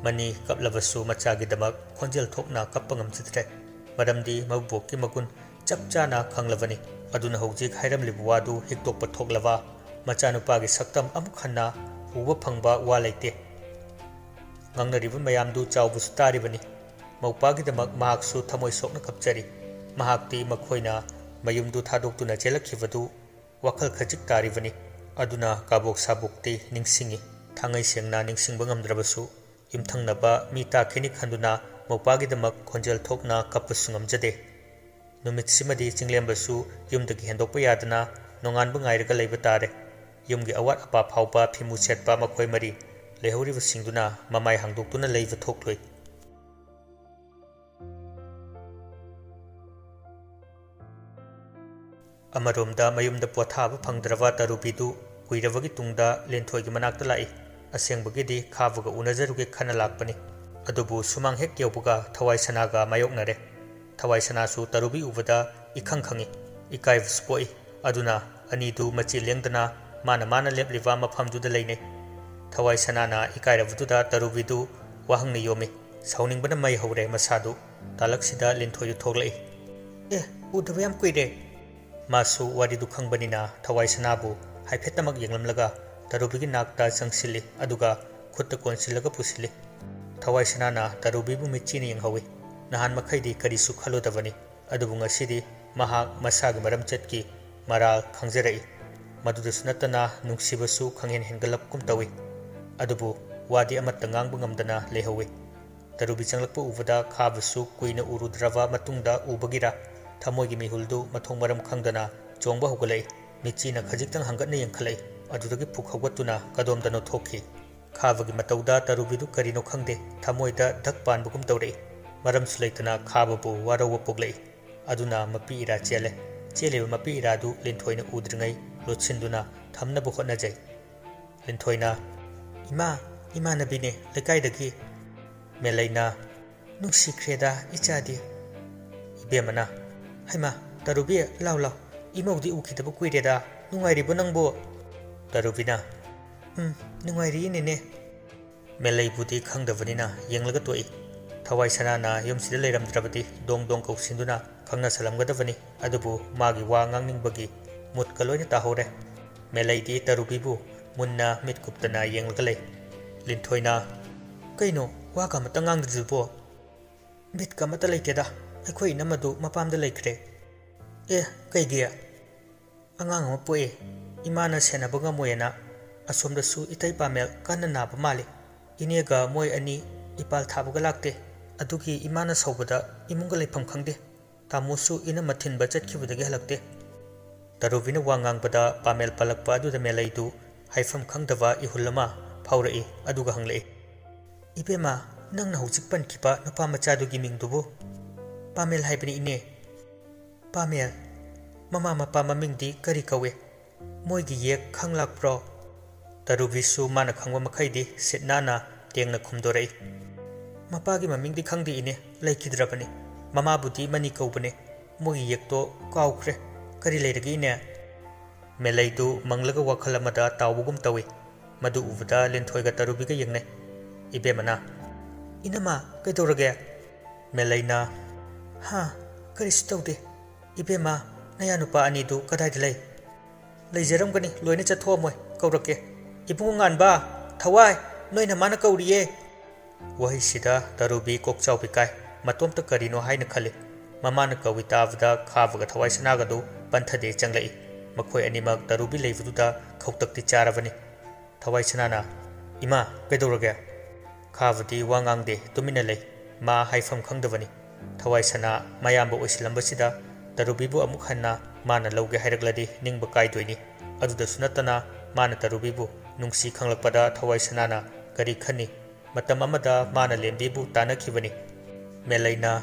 ꯃꯅꯤ ꯀꯞꯂꯕꯁꯨ ꯃꯆꯥꯒꯤꯗꯃꯛ ꯈꯣꯟꯖꯦꯜ ꯊꯣꯛꯅ ꯀꯞꯄ ꯉꯝꯖꯗ꯭ꯔꯦ꯫ ꯃꯔꯝꯗꯤ ꯃꯕꯣꯛꯀꯤ ꯃꯒꯨꯟ ꯆꯞ ꯆꯥꯅ ꯈꯪꯂꯕꯅꯤ꯫ ꯑꯗꯨꯅ ꯍꯧꯖꯤꯛ ꯍꯥꯏꯔꯝꯂꯤꯕ ꯋꯥꯗꯨ ꯍꯤꯛꯇꯣꯛꯄ ꯊꯣꯛꯂꯕ ꯃꯆꯥꯅꯨꯄꯥꯒꯤ ꯁꯛꯇꯝ ꯑꯃꯨꯛ ꯍꯟꯅ ꯎꯕ ꯐꯪꯕ ꯋꯥ ꯂꯩꯇꯦ꯫ ꯉꯥꯡꯅꯔꯤꯕ ꯃꯌꯥꯝꯗꯨ ꯆꯥꯎꯕꯁꯨ ꯇꯥꯔꯤꯕꯅꯤ꯫ ꯃꯧꯄꯥꯒꯤꯗꯃꯛ ꯃꯍꯥꯛꯁꯨ ꯊꯃꯣꯏ ꯁꯣꯛꯅ ꯀꯞꯆꯔꯤ꯫ ꯃꯍꯥꯛꯇꯤ ꯃꯈꯣꯏꯅ ꯃꯌꯨꯝꯗꯨ ꯊꯥꯗꯣꯛꯇꯨꯅ ꯆꯦꯜꯂꯛꯈꯤꯕꯗꯨ ꯋꯥꯈꯜ ꯈꯖꯤꯛ ꯇꯥꯔꯤꯕꯅꯤ꯫ ꯑꯗꯨꯅ ꯀꯥꯕꯣꯛ ꯁꯥꯕꯣꯛꯇꯤ ꯅꯤꯡꯁꯤꯡꯏ꯫ ꯊꯥꯡꯉꯩ ꯁꯦꯡꯅ ꯅꯤꯡꯁꯤꯡꯕ ꯉꯝꯗ꯭ꯔꯕꯁꯨ ꯌꯨꯝꯊꯪꯅꯕ ꯃꯤ ꯇꯥꯈꯤꯅꯤ ꯈꯟꯗꯨꯅ ꯃꯧꯄꯥꯒꯤꯗꯃꯛ ꯈꯣꯟꯖꯦꯜ ꯊꯣꯛꯅ ꯀꯞꯄꯁꯨ ꯉꯝꯖꯗꯦ꯫ ꯅꯨꯃꯤꯠꯁꯤꯃꯗꯤ ꯆꯤꯡꯂꯦꯝꯕꯁꯨ ꯌꯨꯝꯗꯒꯤ ꯍꯦꯟꯗꯣꯛꯄ ꯌꯥꯗꯅ ꯅꯣꯡꯉꯥꯟꯕ ꯉꯥꯏꯔꯒ ꯂꯩꯕ ꯇꯥꯔꯦ꯫ ꯌꯨꯝꯒꯤ ꯑꯋꯥꯠ ꯑꯄꯥ ꯐꯥꯎꯕ ꯐꯤꯃꯨ ꯁꯦꯠꯄ ꯃꯈꯣꯏ ꯃꯔꯤ ꯂꯩꯍꯧꯔꯤꯕꯁꯤꯡꯗꯨꯅ ꯃꯃꯥꯏ ꯍꯥꯡꯗꯣꯛꯇꯨꯅ ꯂꯩꯕ ꯊꯣꯛꯂꯣꯏ꯫ ꯑꯃꯔꯣꯝꯗ ꯃꯌꯨꯝꯗ ꯄꯣꯊꯥꯕ ꯐꯪꯗ꯭ꯔꯕ ꯇꯔꯨꯕꯤꯗꯨ ꯀꯨꯏꯔꯕꯒꯤ ꯇꯨꯡꯗ ꯂꯦꯟꯊꯣꯏꯒꯤ ꯃꯅꯥꯛꯇ ꯂꯥꯛꯏ꯫ ꯑꯁꯦꯡꯕꯒꯤꯗꯤ ꯈꯥꯕꯒ ꯎꯅꯖꯔꯨꯒꯦ ꯈꯟꯅ ꯂꯥꯛꯄꯅꯤ꯫ ꯑꯗꯨꯕꯨ ꯁꯨꯃꯥꯡ ꯍꯦꯛ ꯌꯧꯕꯒ ꯊꯋꯥꯏ ꯁꯅꯥꯒ ꯃꯥꯌꯣꯛꯅꯔꯦ꯫ ꯊꯋꯥꯏ ꯁꯅꯥꯁꯨ ꯇꯔꯨꯕꯤ ꯎꯕꯗ ꯏꯈꯪ ꯈꯪꯏ, ꯏꯀꯥꯏꯕꯁꯨ ꯄꯣꯛꯏ꯫ ꯑꯗꯨꯅ ꯑꯅꯤꯗꯨ ꯃꯆꯤ ꯂꯦꯡꯗꯅ ꯃꯥꯅ ꯃꯥꯅ ꯂꯦꯞꯂꯤꯕ ꯃꯐꯝꯗꯨꯗ ꯂꯩꯅꯩ꯫ ꯊꯋꯥꯏ ꯁꯅꯥꯅ ꯏꯀꯥꯏꯔꯕꯗꯨꯗ ꯇꯔꯨꯕꯤꯗꯨ ꯋꯥꯍꯪꯅ ꯌꯣꯝꯃꯤ꯫ ꯁꯥꯎꯅꯤꯡꯕꯅ ꯃꯩ ꯍꯧꯔꯦ ꯃꯁꯥꯗꯨ꯫ ꯇꯥꯂꯛꯁꯤꯗ ꯂꯦꯟꯊꯣꯏꯗꯨ ꯊꯣꯛꯂꯛꯏ꯫ "ꯑꯦ, ꯎꯗꯕ ꯌꯥꯝ ꯀꯨꯏꯔꯦ꯫" ꯃꯥꯁꯨ ꯋꯥꯔꯤꯗꯨ ꯈꯪꯕꯅꯤꯅ ꯊꯋꯥꯏ ꯁꯅꯥꯕꯨ ꯍꯥꯏꯐꯦꯠꯇꯃꯛ ꯌꯦꯡꯂꯝꯂꯒ ꯇꯔꯨꯕꯤꯒꯤ ꯅꯥꯛꯇ ꯆꯪꯁꯤꯜꯂꯤ, ꯑꯗꯨꯒ ꯈꯨꯠꯇ ꯀꯣꯟꯁꯤꯜꯂꯒ ꯄꯨꯁꯤꯜꯂꯤ꯫ ꯊꯋꯥꯏ ꯁꯅꯥꯅ ꯇꯔꯨꯕꯤꯕꯨ ꯃꯤꯠꯆꯤꯅ ꯌꯦꯡꯍꯧꯏ꯫ ꯅꯍꯥꯟ ꯃꯈꯩꯗꯤ ꯀꯔꯤꯁꯨ ꯈꯜꯂꯨꯗꯕꯅꯤ, ꯑꯗꯨꯕꯨ ꯉꯁꯤꯗꯤ ꯃꯍꯥꯛ ꯃꯁꯥꯒꯤ ꯃꯔꯝ ꯆꯠꯀꯤ ꯃꯔꯥꯜ ꯈꯪꯖꯔꯛꯏ꯫ ꯃꯗꯨꯗꯁꯨ ꯅꯠꯇꯅ ꯅꯨꯡꯁꯤꯕꯁꯨ ꯈꯪꯍꯦꯟ ꯍꯦꯟꯒꯠꯂꯛꯄꯒꯨꯝ ꯇꯧꯏ꯫ ꯑꯗꯨꯕꯨ ꯋꯥꯗꯤ ꯑꯃꯠꯇ ꯉꯥꯡꯕ ꯉꯝꯗꯅ ꯂꯩꯍꯧꯏ꯫ ꯇꯔꯨꯕꯤ ꯆꯪꯂꯛꯄ ꯎꯕꯗ ꯈꯥꯕꯁꯨ ꯀꯨꯏꯅ ꯎꯔꯨꯗ꯭ꯔꯕ ꯃꯇꯨꯡꯗ ꯎꯕꯒꯤꯔꯥ ꯊꯃꯣꯏꯒꯤ ꯃꯤꯍꯨꯜꯗꯨ ꯃꯊꯣꯡ ꯃꯔꯝ ꯈꯪꯗꯅ ꯆꯣꯡꯕ ꯍꯧꯒꯠꯂꯛꯏ꯫ ꯃꯤꯠꯆꯤꯅ ꯈꯖꯤꯛꯇꯪ ꯍꯪꯒꯠꯅ ꯌꯦꯡꯈꯠꯂꯛꯏ꯫ ꯑꯗꯨꯗꯒꯤ ꯐꯨꯛ ꯍꯧꯒꯠꯇꯨꯅ ꯀꯗꯣꯝꯗꯅꯣ ꯊꯣꯛꯈꯤ꯫ ꯈꯥꯕꯒꯤ ꯃꯇꯧꯗ ꯇꯔꯨꯕꯤꯗꯨ ꯀꯔꯤꯅꯣ ꯈꯪꯗꯦ, ꯊꯃꯣꯏꯗ ꯙꯛ ꯄꯥꯟꯕꯒꯨꯝ ꯇꯧꯔꯛꯏ꯫ ꯃꯔꯝꯁꯨ ꯂꯩꯇꯅ ꯈꯥꯕꯕꯨ ꯋꯥꯔꯧꯕ ꯄꯣꯛꯂꯛꯏ꯫ ꯑꯗꯨꯅ ꯃꯄꯤ ꯏꯔꯥ ꯆꯦꯜꯂꯦ꯫ ꯆꯦꯜꯂꯤꯕ ꯃꯄꯤ ꯏꯔꯥꯗꯨ ꯂꯤꯟꯊꯣꯏꯅ ꯎꯗ꯭ꯔꯤꯉꯩ ꯂꯣꯠꯁꯤꯟꯗꯨꯅ ꯊꯝꯅꯕ ꯍꯣꯠꯅꯖꯩ꯫ ꯂꯤꯟꯊꯣꯏꯅ, "ꯏꯃꯥ, ꯏꯃꯥꯟꯅꯕꯤꯅꯦ, ꯂꯩꯀꯥꯏꯗꯒꯤ꯫" ꯃꯦꯂꯩꯅ, "ꯅꯨꯡꯁꯤꯈ꯭ꯔꯦꯗ ꯏꯆꯥꯗꯤ꯫" ꯏꯕꯦꯝꯃꯅ, "ꯍꯩꯃꯥ, ꯇꯔꯨꯕꯤ, ꯂꯥꯎ ꯂꯥꯎ, ꯏꯃꯧꯗꯤ ꯎꯈꯤꯗꯕ ꯀꯨꯏꯔꯦꯗ, ꯅꯨꯡꯉꯥꯏꯔꯤꯕꯣ ꯅꯪꯕꯨ?" ꯇꯔꯨꯕꯤꯅ, "ꯎꯝ, ꯅꯨꯡꯉꯥꯏꯔꯤꯌꯦ ꯅꯦꯅꯦ꯫" ꯃꯦꯂꯩꯕꯨꯗꯤ ꯈꯪꯗꯕꯅꯤꯅ ꯌꯦꯡꯂꯒ ꯇꯣꯛꯏ꯫ ꯊꯋꯥꯏ ꯁꯅꯥꯅ ꯌꯨꯝꯁꯤꯗ ꯂꯩꯔꯝꯗ꯭ꯔꯕꯗꯤ ꯗꯣꯡ ꯗꯣꯡ ꯀꯧꯁꯤꯟꯗꯨꯅ ꯈꯪꯅꯁꯜꯂꯝꯒꯗꯕꯅꯤ, ꯑꯗꯨꯕꯨ ꯃꯥꯒꯤ ꯋꯥ ꯉꯥꯡꯅꯤꯡꯕꯒꯤ ꯃꯨꯠꯀ ꯂꯣꯏꯅ ꯇꯥꯍꯧꯔꯦ꯫ ꯃꯦꯂꯩꯗꯤ ꯇꯔꯨꯕꯤꯕꯨ ꯃꯨꯟꯅ ꯃꯤꯠ ꯀꯨꯞꯇꯅ ꯌꯦꯡꯂꯒ ꯂꯩ꯫ ꯂꯤꯟꯊꯣꯏꯅ, "ꯀꯩꯅꯣ, ꯋꯥꯒ ꯑꯃꯇ ꯉꯥꯡꯗ꯭ꯔꯤꯗꯨꯕꯣ?" "ꯕꯤꯠꯀ ꯑꯃꯠꯇ ꯂꯩꯇꯦꯗ, ꯑꯩꯈꯣꯏ ꯏꯅꯝꯃꯗꯨ ꯃꯄꯥꯝꯗ ꯂꯩꯈ꯭ꯔꯦ꯫" "ꯑꯦ, ꯀꯩꯒꯤ?" "ꯑꯉꯥꯡ ꯑꯃ ꯄꯣꯛꯑꯦ, ꯏꯃꯥꯅ ꯁꯦꯟꯅꯕ ꯉꯝꯃꯣꯏꯅ꯫ ꯑꯁꯣꯝꯗꯁꯨ ꯏꯇꯩ ꯄꯥꯃꯦꯜ ꯀꯟꯅ ꯅꯥꯕ ꯃꯥꯜꯂꯤ꯫ ꯏꯅꯦꯒ ꯃꯣꯏ ꯑꯅꯤ ꯏꯄꯥꯜ ꯊꯥꯕꯒ ꯂꯥꯛꯇꯦ꯫ ꯑꯗꯨꯒꯤ ꯏꯃꯥꯅ ꯁꯧꯕꯗ ꯏꯃꯨꯡꯒ ꯂꯩꯐꯝ ꯈꯪꯗꯦ꯫ ꯇꯥꯃꯣꯁꯨ ꯏꯅꯝꯃ ꯊꯤꯟꯕ ꯆꯠꯈꯤꯕꯗꯒꯤ ꯍꯜꯂꯛꯇꯦ꯫" ꯇꯔꯨꯕꯤꯅ ꯋꯥ ꯉꯥꯡꯕꯗ ꯄꯥꯃꯦꯜ ꯄꯜꯂꯛꯄ ꯑꯗꯨꯗ ꯃꯦꯂꯩꯗꯨ ꯍꯥꯏꯐꯝ ꯈꯪꯗꯕ ꯏꯍꯨꯜ ꯑꯃ ꯐꯥꯎꯔꯛꯏ, ꯑꯗꯨꯒ ꯍꯪꯂꯛꯏ, "ꯏꯕꯦꯝꯃ, ꯅꯪꯅ ꯍꯧꯖꯤꯛ ꯄꯟꯈꯤꯕ ꯅꯨꯄꯥ ꯃꯆꯥꯗꯨꯒꯤ ꯃꯤꯡꯗꯨꯕꯨ?" "ꯄꯥꯃꯦꯜ ꯍꯥꯏꯕꯅꯤ, ꯏꯅꯦ꯫" "ꯄꯥꯃꯦꯜ? ꯃꯃꯥ ꯃꯄꯥ ꯃꯃꯤꯡꯗꯤ ꯀꯔꯤ ꯀꯧꯏ? ꯃꯣꯏꯒꯤ ꯌꯦꯛ ꯈꯪ ꯂꯥꯛꯄ꯭ꯔꯣ?" ꯇꯔꯨꯕꯤꯁꯨ ꯃꯥꯅ ꯈꯪꯕ ꯃꯈꯩꯗꯤ ꯁꯤꯠ ꯅꯥꯟꯅ ꯇꯦꯡꯅ ꯈꯨꯝꯗꯣꯔꯛꯏ꯫ "ꯃꯄꯥꯒꯤ ꯃꯃꯤꯡꯗꯤ ꯈꯪꯗꯦ, ꯏꯅꯦ, ꯂꯩꯈꯤꯗ꯭ꯔꯕꯅꯤ꯫ ꯃꯃꯥꯕꯨꯗꯤ ꯃꯅꯤ ꯀꯧꯕꯅꯦ꯫ ꯃꯣꯏꯒꯤ ꯌꯦꯛꯇꯣ ꯀꯥꯎꯈ꯭ꯔꯦ꯫ ꯀꯔꯤ ꯂꯩꯔꯒꯦ, ꯏꯅꯦ?" ꯃꯦꯂꯩꯗꯨ ꯃꯪꯂꯒ ꯋꯥꯈꯜ ꯑꯃꯗ ꯇꯥꯎꯕꯒꯨꯝ ꯇꯧꯏ꯫ ꯃꯗꯨ ꯎꯕꯗ ꯂꯤꯟꯊꯣꯏꯒ ꯇꯔꯨꯕꯤꯒ ꯌꯦꯡꯅꯩ꯫ ꯏꯕꯦꯝꯃꯅ, "ꯏꯅꯝꯃ, ꯀꯩꯗꯧꯔꯒꯦ?" ꯃꯦꯂꯩꯅ, "ꯍꯥ, ꯀꯔꯤꯁꯨ ꯇꯧꯗꯦ꯫ ꯏꯕꯦꯝꯃ, ꯅꯌꯥ ꯅꯨꯄꯥ ꯑꯅꯤꯗꯨ ꯀꯗꯥꯏꯗ ꯂꯩ?" "ꯂꯩꯖꯔꯝꯒꯅꯤ, ꯂꯣꯏꯅ ꯆꯠꯊꯣꯛꯑꯝꯃꯣꯏ, ꯀꯧꯔꯛꯀꯦ꯫ ꯏꯕꯨꯡꯉꯣ ꯉꯥꯟꯕ, ꯊꯋꯥꯏ, ꯅꯣꯏ ꯅꯃꯥꯅ ꯀꯧꯔꯤꯌꯦ꯫" ꯋꯥꯍꯩꯁꯤꯗ ꯇꯔꯨꯕꯤ ꯀꯣꯛ ꯆꯥꯎꯕꯤ ꯀꯥꯏ꯫ ꯃꯇꯣꯝꯇ ꯀꯔꯤꯅꯣ ꯍꯥꯏꯅ ꯈꯜꯂꯤ꯫ ꯃꯃꯥꯅ ꯀꯧꯏ ꯇꯥꯕꯗ ꯈꯥꯕꯒ ꯊꯋꯥꯏ ꯁꯅꯥꯒꯗꯨ ꯄꯟꯊꯗꯦ ꯆꯪꯂꯛꯏ꯫ ꯃꯈꯣꯏ ꯑꯅꯤꯃꯛ ꯇꯔꯨꯕꯤ ꯂꯩꯕꯗꯨꯗ ꯈꯧꯇꯛꯇꯤ ꯆꯥꯔꯕꯅꯤ꯫ ꯊꯋꯥꯏ ꯁꯅꯥꯅ, "ꯏꯃꯥ, ꯀꯩꯗꯧꯔꯒꯦ?" ꯈꯥꯕꯗꯤ ꯋꯥ ꯉꯥꯡꯗꯦ, ꯇꯨꯃꯤꯟꯅ ꯂꯩ꯫ ꯃꯥ ꯍꯥꯏꯐꯝ ꯈꯪꯗꯕꯅꯤ꯫ ꯊꯋꯥꯏ ꯁꯅꯥ ꯃꯌꯥꯝꯕ ꯑꯣꯏꯁꯤꯜꯂꯝꯕꯁꯤꯗ ꯇꯔꯨꯕꯤꯕꯨ ꯑꯃꯨꯛ ꯍꯟꯅ ꯃꯥꯅ ꯂꯧꯒꯦ ꯍꯥꯏꯔꯛꯂꯗꯤ ꯅꯤꯡꯕ ꯀꯥꯏꯗꯣꯏꯅꯤ꯫ ꯑꯗꯨꯗꯁꯨ ꯅꯠꯇꯅ ꯃꯥꯅ ꯇꯔꯨꯕꯤꯕꯨ ꯅꯨꯡꯁꯤ ꯈꯪꯂꯛꯄꯗ ꯊꯋꯥꯏ ꯁꯅꯥꯅ ꯀꯔꯤ ꯈꯟꯅꯤ? ꯃꯇꯝ ꯑꯃꯗ ꯃꯥꯅ ꯂꯦꯝꯕꯤꯕꯨ ꯇꯥꯟꯅꯈꯤꯕꯅꯤ꯫ ꯃꯦꯂꯩꯅ,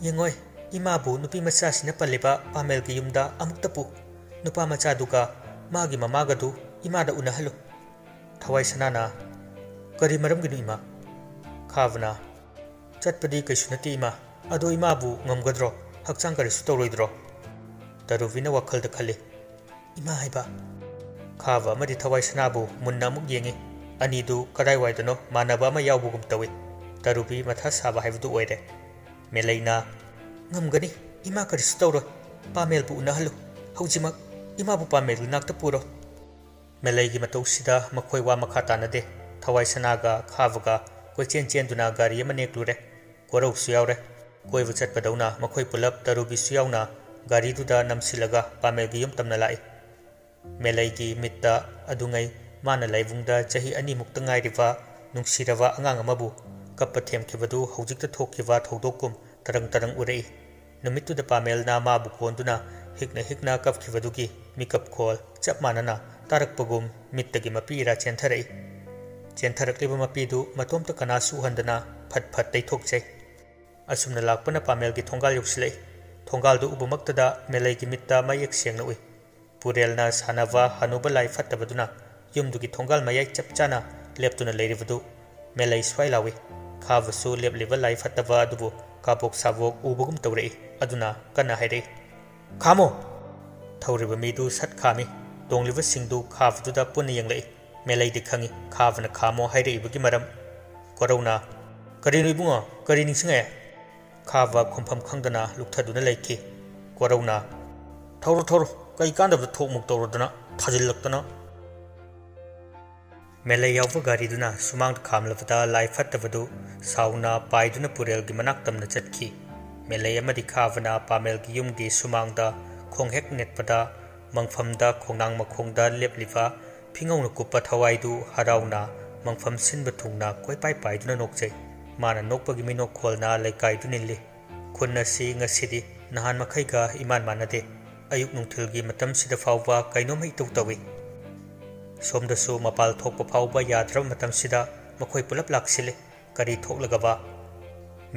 "ꯌꯦꯡꯉꯣꯏ, ꯏꯃꯥꯕꯨ ꯅꯨꯄꯤ ꯃꯆꯥꯁꯤꯅ ꯄꯜꯂꯤꯕ ꯄꯥꯃꯦꯜꯒꯤ ꯌꯨꯝꯗ ꯑꯃꯨꯛꯇ ꯄꯨ꯫ ꯅꯨꯄꯥ ꯃꯆꯥꯗꯨꯒ ꯃꯥꯒꯤ ꯃꯃꯥꯒꯗꯨ ꯏꯃꯥꯗ ꯎꯅꯍꯜꯂꯨ꯫" ꯊꯋꯥꯏ ꯁꯅꯥꯅ, "ꯀꯔꯤ ꯃꯔꯝꯒꯤꯅꯣ ꯏꯃꯥ?" ꯈꯥꯕꯅ, "ꯆꯠꯄꯗꯤ ꯀꯩꯁꯨ ꯅꯠꯇꯦ ꯏꯃꯥ, ꯑꯗꯣ ꯏꯃꯥꯕꯨ ꯉꯝꯒꯗ꯭ꯔꯣ? ꯍꯛꯆꯥꯡ ꯀꯔꯤꯁꯨ ꯇꯧꯔꯣꯏꯗ꯭ꯔꯣ?" ꯇꯔꯨꯕꯤꯅ ꯋꯥꯈꯜꯗ ꯈꯜꯂꯤ꯫ "ꯏꯃꯥ ꯍꯥꯏꯕ?" ꯈꯥꯕ ꯑꯃꯗꯤ ꯊꯋꯥꯏ ꯁꯅꯥꯕꯨ ꯃꯨꯟꯅ ꯑꯃꯨꯛ ꯌꯦꯡꯉꯤ꯫ ꯑꯅꯤꯗꯨ ꯀꯗꯥꯏꯋꯥꯏꯗꯅꯣ ꯃꯥꯟꯅꯕ ꯑꯃ ꯌꯥꯎꯕꯒꯨꯝ ꯇꯧꯏ꯫ ꯇꯔꯨꯕꯤ ꯃꯊꯥ ꯁꯥꯕ ꯍꯥꯏꯕꯗꯨ ꯑꯣꯏꯔꯦ꯫ ꯃꯦꯂꯩꯅ, "ꯉꯝꯒꯅꯤ, ꯏꯃꯥ ꯀꯔꯤꯁꯨ ꯇꯧꯔꯣꯏ꯫ ꯄꯥꯃꯦꯜꯕꯨ ꯎꯅꯍꯜꯂꯨ꯫ ꯍꯧꯖꯤꯛꯃꯛ ꯏꯃꯥꯕꯨ ꯄꯥꯃꯦꯜꯒꯤ ꯅꯥꯛꯇ ꯄꯨꯔꯣ꯫" ꯃꯦꯂꯩꯒꯤ ꯃꯇꯧꯁꯤꯗ ꯃꯈꯣꯏ ꯋꯥ ꯃꯈꯥ ꯇꯥꯅꯗꯦ꯫ ꯊꯋꯥꯏ ꯁꯅꯥꯒ ꯈꯥꯕꯒ ꯀꯣꯏꯆꯦꯟ ꯆꯦꯟꯗꯨꯅ ꯒꯥꯔꯤ ꯑꯃ ꯅꯦꯛꯂꯨꯔꯦ꯫ ꯀꯣꯔꯧꯁꯨ ꯌꯥꯎꯔꯦ꯫ ꯀꯣꯏꯕ ꯆꯠꯄꯗꯧꯅ ꯃꯈꯣꯏ ꯄꯨꯂꯞ, ꯇꯔꯨꯕꯤꯁꯨ ꯌꯥꯎꯅ, ꯒꯥꯔꯤꯗꯨꯗ ꯅꯝꯁꯤꯜꯂꯒ ꯄꯥꯃꯦꯜꯒꯤ ꯌꯨꯝ ꯇꯝꯅ ꯂꯥꯛꯏ꯫ ꯃꯦꯂꯩꯒꯤ ꯃꯤꯠꯇ ꯑꯗꯨꯉꯩ ꯃꯥꯅ ꯂꯥꯏꯕꯨꯡꯗ ꯆꯍꯤ ꯑꯅꯤꯃꯨꯛꯇ ꯉꯥꯏꯔꯤꯕ ꯅꯨꯡꯁꯤꯔꯕ ꯑꯉꯥꯡ ꯑꯃꯕꯨ ꯀꯞꯄ ꯊꯦꯝꯈꯤꯕꯗꯨ ꯍꯧꯖꯤꯛꯇ ꯊꯣꯛꯈꯤꯕ ꯊꯧꯗꯣꯛꯀꯨꯝ ꯇꯔꯪ ꯇꯔꯪ ꯎꯔꯛꯏ꯫ ꯅꯨꯃꯤꯠꯇꯨꯗ ꯄꯥꯃꯦꯜꯅ ꯃꯥꯕꯨ ꯀꯣꯟꯗꯨꯅ ꯍꯤꯛꯅ ꯍꯤꯛꯅ ꯀꯞꯈꯤꯕꯗꯨꯒꯤ ꯃꯤꯀꯞ ꯈꯣꯜ ꯆꯞ ꯃꯥꯟꯅꯅ ꯇꯥꯔꯛꯄꯒꯨꯝ ꯃꯤꯠꯇꯒꯤ ꯃꯄꯤ ꯏꯔꯥ ꯆꯦꯟꯊꯔꯛꯏ꯫ ꯆꯦꯟꯊꯔꯛꯂꯤꯕ ꯃꯄꯤꯗꯨ ꯃꯇꯣꯝꯇ ꯀꯅꯥꯁꯨ ꯎꯍꯟꯗꯅ ꯐꯠ ꯐꯠ ꯇꯩꯊꯣꯛꯆꯩ꯫ ꯑꯁꯨꯝꯅ ꯂꯥꯛꯄꯅ ꯄꯥꯃꯦꯜꯒꯤ ꯊꯣꯡꯒꯥꯜ ꯌꯧꯁꯤꯜꯂꯛꯏ꯫ ꯊꯣꯡꯒꯥꯜꯗꯨ ꯎꯕꯃꯛꯇꯗ ꯃꯦꯂꯩꯒꯤ ꯃꯤꯠꯇ ꯃꯌꯦꯛ ꯁꯦꯡꯅ ꯎꯏ꯫ ꯄꯨꯔꯦꯜꯅ ꯁꯥꯟꯅꯕ ꯍꯅꯨꯕ ꯂꯥꯏ ꯐꯠꯇꯕꯗꯨꯅ ꯌꯨꯝꯗꯨꯒꯤ ꯊꯣꯡꯒꯥꯜ ꯃꯌꯥꯏ ꯆꯞ ꯆꯥꯅ ꯂꯦꯞꯇꯨꯅ ꯂꯩꯔꯤꯕꯗꯨ ꯃꯦꯂꯩ ꯁ꯭ꯋꯥꯏ ꯂꯥꯎꯏ꯫ ꯈꯥꯕꯁꯨ ꯂꯦꯞꯂꯤꯕ ꯂꯥꯏ ꯐꯠꯇꯕ ꯑꯗꯨꯕꯨ ꯀꯥꯕꯣꯛ ꯁꯥꯕꯣꯛ ꯎꯕꯒꯨꯝ ꯇꯧꯔꯛꯏ꯫ ꯑꯗꯨꯅ ꯀꯟꯅ ꯍꯥꯏꯔꯛꯏ, "ꯈꯥꯝꯃꯣ!" ꯊꯧꯔꯤꯕ ꯃꯤꯗꯨ ꯁꯠ ꯈꯥꯝꯃꯤ꯫ ꯇꯣꯡꯂꯤꯕꯁꯤꯡꯗꯨ ꯈꯥꯕꯗꯨꯗ ꯄꯨꯟꯅ ꯌꯦꯡꯂꯛꯏ꯫ ꯃꯦꯂꯩꯗꯤ ꯈꯪꯏ ꯈꯥꯕꯅ ꯈꯥꯝꯃꯣ ꯍꯥꯏꯔꯛꯏꯕꯒꯤ ꯃꯔꯝ꯫ ꯀꯣꯔꯧꯅ, "ꯀꯔꯤꯅꯣ ꯏꯕꯨꯡꯉꯣ? ꯀꯔꯤ ꯅꯤꯡꯁꯤꯡꯉꯛꯑꯦ?" ꯈꯥꯕ ꯈꯨꯝꯐꯝ ꯈꯪꯗꯅ ꯂꯨꯞꯊꯗꯨꯅ ꯂꯩꯈꯤ꯫ ꯀꯣꯔꯧꯅ, "ꯊꯧꯔꯣ, ꯊꯧꯔꯣ, ꯀꯩ ꯀꯥꯟꯗꯕꯗ ꯊꯣꯛ ꯃꯣꯛ ꯇꯧꯔꯗꯅ, ꯊꯥꯖꯤꯜꯂꯛꯇꯅ꯫" ꯃꯦꯂꯩ ꯌꯥꯎꯕ ꯒꯥꯔꯤꯗꯨꯅ ꯁꯨꯃꯥꯡꯗ ꯈꯥꯝꯂꯕꯗ ꯂꯥꯏ ꯐꯠꯇꯕꯗꯨ ꯁꯥꯎꯅ ꯄꯥꯏꯗꯨꯅ ꯄꯨꯔꯦꯜꯒꯤ ꯃꯅꯥꯛ ꯇꯝꯅ ꯆꯠꯈꯤ꯫ ꯃꯦꯂꯩ ꯑꯃꯗꯤ ꯈꯥꯕꯅ ꯄꯥꯃꯦꯜꯒꯤ ꯌꯨꯝꯒꯤ ꯁꯨꯃꯥꯡꯗ ꯈꯣꯡ ꯍꯦꯛ ꯅꯦꯠꯄꯗ ꯃꯪꯐꯝꯗ ꯈꯣꯡꯅꯥꯡ ꯃꯈꯣꯡꯗ ꯂꯦꯞꯂꯤꯕ ꯐꯤꯉꯧꯅ ꯀꯨꯞꯄ ꯊꯋꯥꯏꯗꯨ ꯍꯔꯥꯎꯅ ꯃꯪꯐꯝ ꯁꯤꯟꯕ ꯊꯨꯡꯅ ꯀꯣꯏꯄꯥꯏ ꯄꯥꯏꯗꯨꯅ ꯅꯣꯛꯆꯩ꯫ ꯃꯥꯅ ꯅꯣꯛꯄꯒꯤ ꯃꯤꯅꯣꯛꯈꯣꯜꯅ ꯂꯩꯀꯥꯏꯗꯨ ꯅꯤꯜꯂꯤ꯫ ꯈꯨꯟ ꯑꯁꯤ ꯉꯁꯤꯗꯤ ꯅꯍꯥꯟ ꯃꯈꯩꯒ ꯏꯃꯥꯟ ꯃꯥꯟꯅꯗꯦ꯫ ꯑꯌꯨꯛ ꯅꯨꯡꯊꯤꯜꯒꯤ ꯃꯇꯝꯁꯤꯗ ꯐꯥꯎꯕ ꯀꯩꯅꯣꯝ ꯏꯇꯧ ꯇꯧꯏ꯫ ꯁꯣꯝꯗꯁꯨ ꯃꯄꯥꯜ ꯊꯣꯛꯄ ꯐꯥꯎꯕ ꯌꯥꯗ꯭ꯔꯕ ꯃꯇꯝꯁꯤꯗ ꯃꯈꯣꯏ ꯄꯨꯂꯞ ꯂꯥꯛꯁꯤꯜꯂꯤ꯫ ꯀꯔꯤ ꯊꯣꯛꯂꯒꯕ?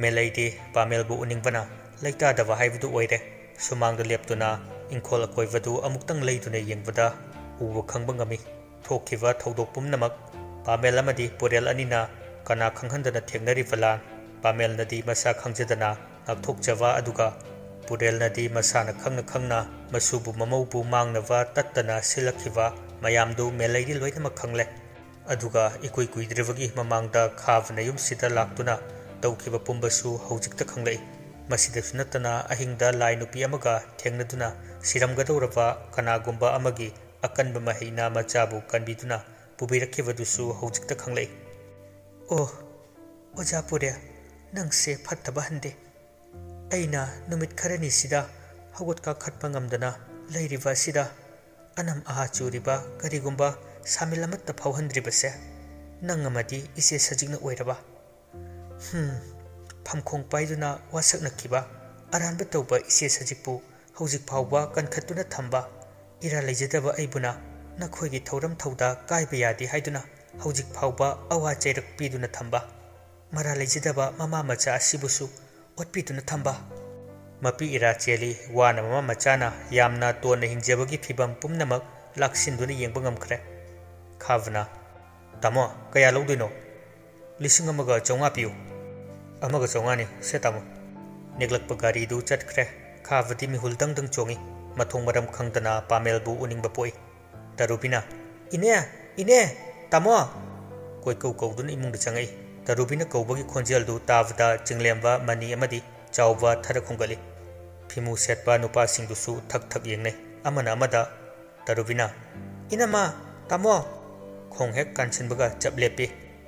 ꯃꯦꯂꯩꯗꯤ ꯄꯥꯃꯦꯜꯕꯨ ꯎꯅꯤꯡꯕꯅ ꯂꯩꯇꯥꯗꯕ ꯍꯥꯏꯕꯗꯨ ꯑꯣꯏꯔꯦ꯫ ꯁꯨꯃꯥꯡꯗ ꯂꯦꯞꯇꯨꯅ ꯏꯪꯈꯣꯜ ꯑꯀꯣꯏꯕꯗꯨ ꯑꯃꯨꯛꯇꯪ ꯂꯩꯗꯨꯅ ꯌꯦꯡꯕꯗ ꯎꯕ ꯈꯪꯕ ꯉꯝꯃꯤ꯫ ꯊꯣꯛꯈꯤꯕ ꯊꯧꯗꯣꯛ ꯄꯨꯝꯅꯃꯛ ꯄꯥꯃꯦꯜ ꯑꯃꯗꯤ ꯄꯨꯔꯦꯜ ꯑꯅꯤꯅ ꯀꯅꯥ ꯈꯪꯍꯟꯗꯅ ꯊꯦꯡꯅꯔꯤꯕ ꯂꯥꯟ꯫ ꯄꯥꯃꯦꯜꯅꯗꯤ ꯃꯁꯥ ꯈꯪꯖꯗꯅ ꯉꯥꯛꯊꯣꯛꯆꯕ, ꯑꯗꯨꯒ ꯄꯨꯔꯦꯜꯅꯗꯤ ꯃꯁꯥꯅ ꯈꯪꯅ ꯈꯪꯅ ꯃꯁꯨꯕꯨ ꯃꯃꯧꯕꯨ ꯃꯥꯡꯅꯕ ꯇꯠꯇꯅ ꯁꯤꯜꯂꯛꯈꯤꯕ ꯃꯌꯥꯝꯗꯨ ꯃꯦꯂꯩꯗꯤ ꯂꯣꯏꯅꯃꯛ ꯈꯪꯂꯦ꯫ ꯑꯗꯨꯒ ꯏꯀꯨꯏ ꯀꯨꯏꯗ꯭ꯔꯤꯕꯒꯤ ꯃꯃꯥꯡꯗ ꯈꯥꯕꯅ ꯌꯨꯝꯁꯤꯗ ꯂꯥꯛꯇꯨꯅ ꯇꯧꯈꯤꯕ ꯄꯨꯝꯕꯁꯨ ꯍꯧꯖꯤꯛꯇ ꯈꯪꯂꯛꯏ꯫ ꯃꯁꯤꯗꯁꯨ ꯅꯠꯇꯅ ꯑꯍꯤꯡꯗ ꯂꯥꯏ ꯅꯨꯄꯤ ꯑꯃꯒ ꯊꯦꯡꯅꯗꯨꯅ ꯁꯤꯔꯝꯒꯗꯧꯔꯕ ꯀꯅꯥꯒꯨꯝꯕ ꯑꯃꯒꯤ ꯑꯀꯟꯕ ꯃꯍꯩꯅ ꯃꯆꯥꯕꯨ ꯀꯟꯕꯤꯗꯨꯅ ꯄꯨꯕꯤꯔꯛꯈꯤꯕꯗꯨꯁꯨ ꯍꯧꯖꯤꯛꯇ ꯈꯪꯂꯛꯏ꯫ ꯑꯣ, ꯑꯣꯖꯥ ꯄꯨꯔꯦꯜ, ꯅꯪꯁꯦ ꯐꯠꯇꯕ ꯍꯟꯗꯦ꯫ ꯑꯩꯅ ꯅꯨꯃꯤꯠ ꯈꯔꯅꯤꯁꯤꯗ ꯍꯧꯒꯠ ꯀꯥꯈꯠꯄ ꯉꯝꯗꯅ ꯂꯩꯔꯤꯕ ꯑꯁꯤꯗ ꯑꯅꯝ ꯑꯍꯥ ꯆꯨꯔꯤꯕ ꯀꯔꯤꯒꯨꯝꯕ ꯁꯥꯃꯤꯜ ꯑꯃꯠꯇ ꯐꯥꯎꯍꯟꯗ꯭ꯔꯤꯕꯁꯦ ꯅꯪ ꯑꯃꯗꯤ ꯏꯆꯦ ꯁꯖꯤꯛꯅ ꯑꯣꯏꯔꯕ꯫ ꯍꯝ, ꯐꯝꯈꯣꯡ ꯄꯥꯏꯗꯨꯅ ꯋꯥꯁꯛꯅꯈꯤꯕ ꯑꯔꯥꯟꯕ ꯇꯧꯕ ꯏꯆꯦ ꯁꯖꯤꯛꯄꯨ ꯍꯧꯖꯤꯛ ꯐꯥꯎꯕ ꯀꯟꯈꯠꯇꯨꯅ ꯊꯝꯕ ꯏꯔꯥ ꯂꯩꯖꯗꯕ ꯑꯩꯕꯨꯅ ꯅꯈꯣꯏꯒꯤ ꯊꯧꯔꯝ ꯊꯧꯗꯥ ꯀꯥꯏꯕ ꯌꯥꯗꯦ ꯍꯥꯏꯗꯨꯅ ꯍꯧꯖꯤꯛ ꯐꯥꯎꯕ ꯑꯋꯥ ꯆꯩꯔꯛ ꯄꯤꯗꯨꯅ ꯊꯝꯕ ꯃꯔꯥ ꯂꯩꯖꯗꯕ ꯃꯃꯥ ꯃꯆꯥ ꯑꯁꯤꯕꯨꯁꯨ ꯑꯣꯠꯄꯤꯗꯨꯅ ꯊꯝꯕ꯫ ꯃꯄꯤ ꯏꯔꯥ ꯆꯦꯜꯂꯤ ꯋꯥꯅ ꯃꯃꯥ ꯃꯆꯥꯅ ꯌꯥꯝꯅ ꯇꯣꯟꯅ ꯍꯤꯡꯖꯕꯒꯤ ꯐꯤꯕꯝ ꯄꯨꯝꯅꯃꯛ ꯂꯥꯛꯁꯤꯟꯗꯨꯅ ꯌꯦꯡꯕ ꯉꯝꯈ꯭ꯔꯦ꯫ ꯈꯥꯕꯅ, "ꯇꯥꯃꯣ, ꯀꯌꯥ ꯂꯧꯗꯣꯏꯅꯣ?" "ꯂꯤꯁꯤꯡ ꯑꯃꯒ ꯆꯥꯝꯃꯉꯥ ꯄꯤꯌꯨ꯫" "ꯑꯃꯒ ꯆꯥꯝꯃꯉꯥꯅꯤ, ꯁꯦ ꯇꯥꯃꯣ꯫" ꯅꯦꯛꯂꯛꯄ ꯒꯥꯔꯤꯗꯨ ꯆꯠꯈ꯭ꯔꯦ꯫ ꯈꯥꯕꯗꯤ ꯃꯤꯍꯨꯜ ꯗꯪ ꯗꯪ ꯆꯣꯡꯉꯤ꯫ ꯃꯊꯣꯡ ꯃꯔꯝ ꯈꯪꯗꯅ ꯄꯥꯃꯦꯜꯕꯨ ꯎꯅꯤꯡꯕ ꯄꯣꯛꯏ꯫ ꯇꯔꯨꯕꯤꯅ, "ꯏꯅꯦ! ꯏꯅꯦ! ꯇꯥꯃꯣ!" ꯀꯣꯏꯀꯧ ꯀꯧꯗꯨꯅ ꯏꯃꯨꯡꯗ ꯆꯪꯉꯛꯏ꯫ ꯇꯔꯨꯕꯤꯅ ꯀꯧꯕꯒꯤ ꯈꯣꯟꯖꯦꯜꯗꯨ ꯇꯥꯕꯗ ꯆꯤꯡꯂꯦꯝꯕ ꯃꯅꯤ ꯑꯃꯗꯤ ꯆꯥꯎꯕ ꯊꯔꯛ ꯍꯨꯝꯒꯠꯂꯤ꯫ ꯐꯤꯃꯨ ꯁꯦꯠꯄ ꯅꯨꯄꯥꯁꯤꯡꯗꯨꯁꯨ ꯊꯛ ꯊꯛ ꯌꯦꯡꯅꯩ꯫ ꯑꯃꯅ ꯑꯃꯗ, ꯇꯔꯨꯕꯤꯅ, "ꯏꯅꯝꯃ! ꯇꯥꯃꯣ!" ꯈꯣꯡ ꯍꯦꯛ ꯀꯥꯟꯁꯤꯟꯕꯒ ꯆꯞ ꯂꯦꯞꯄꯤ꯫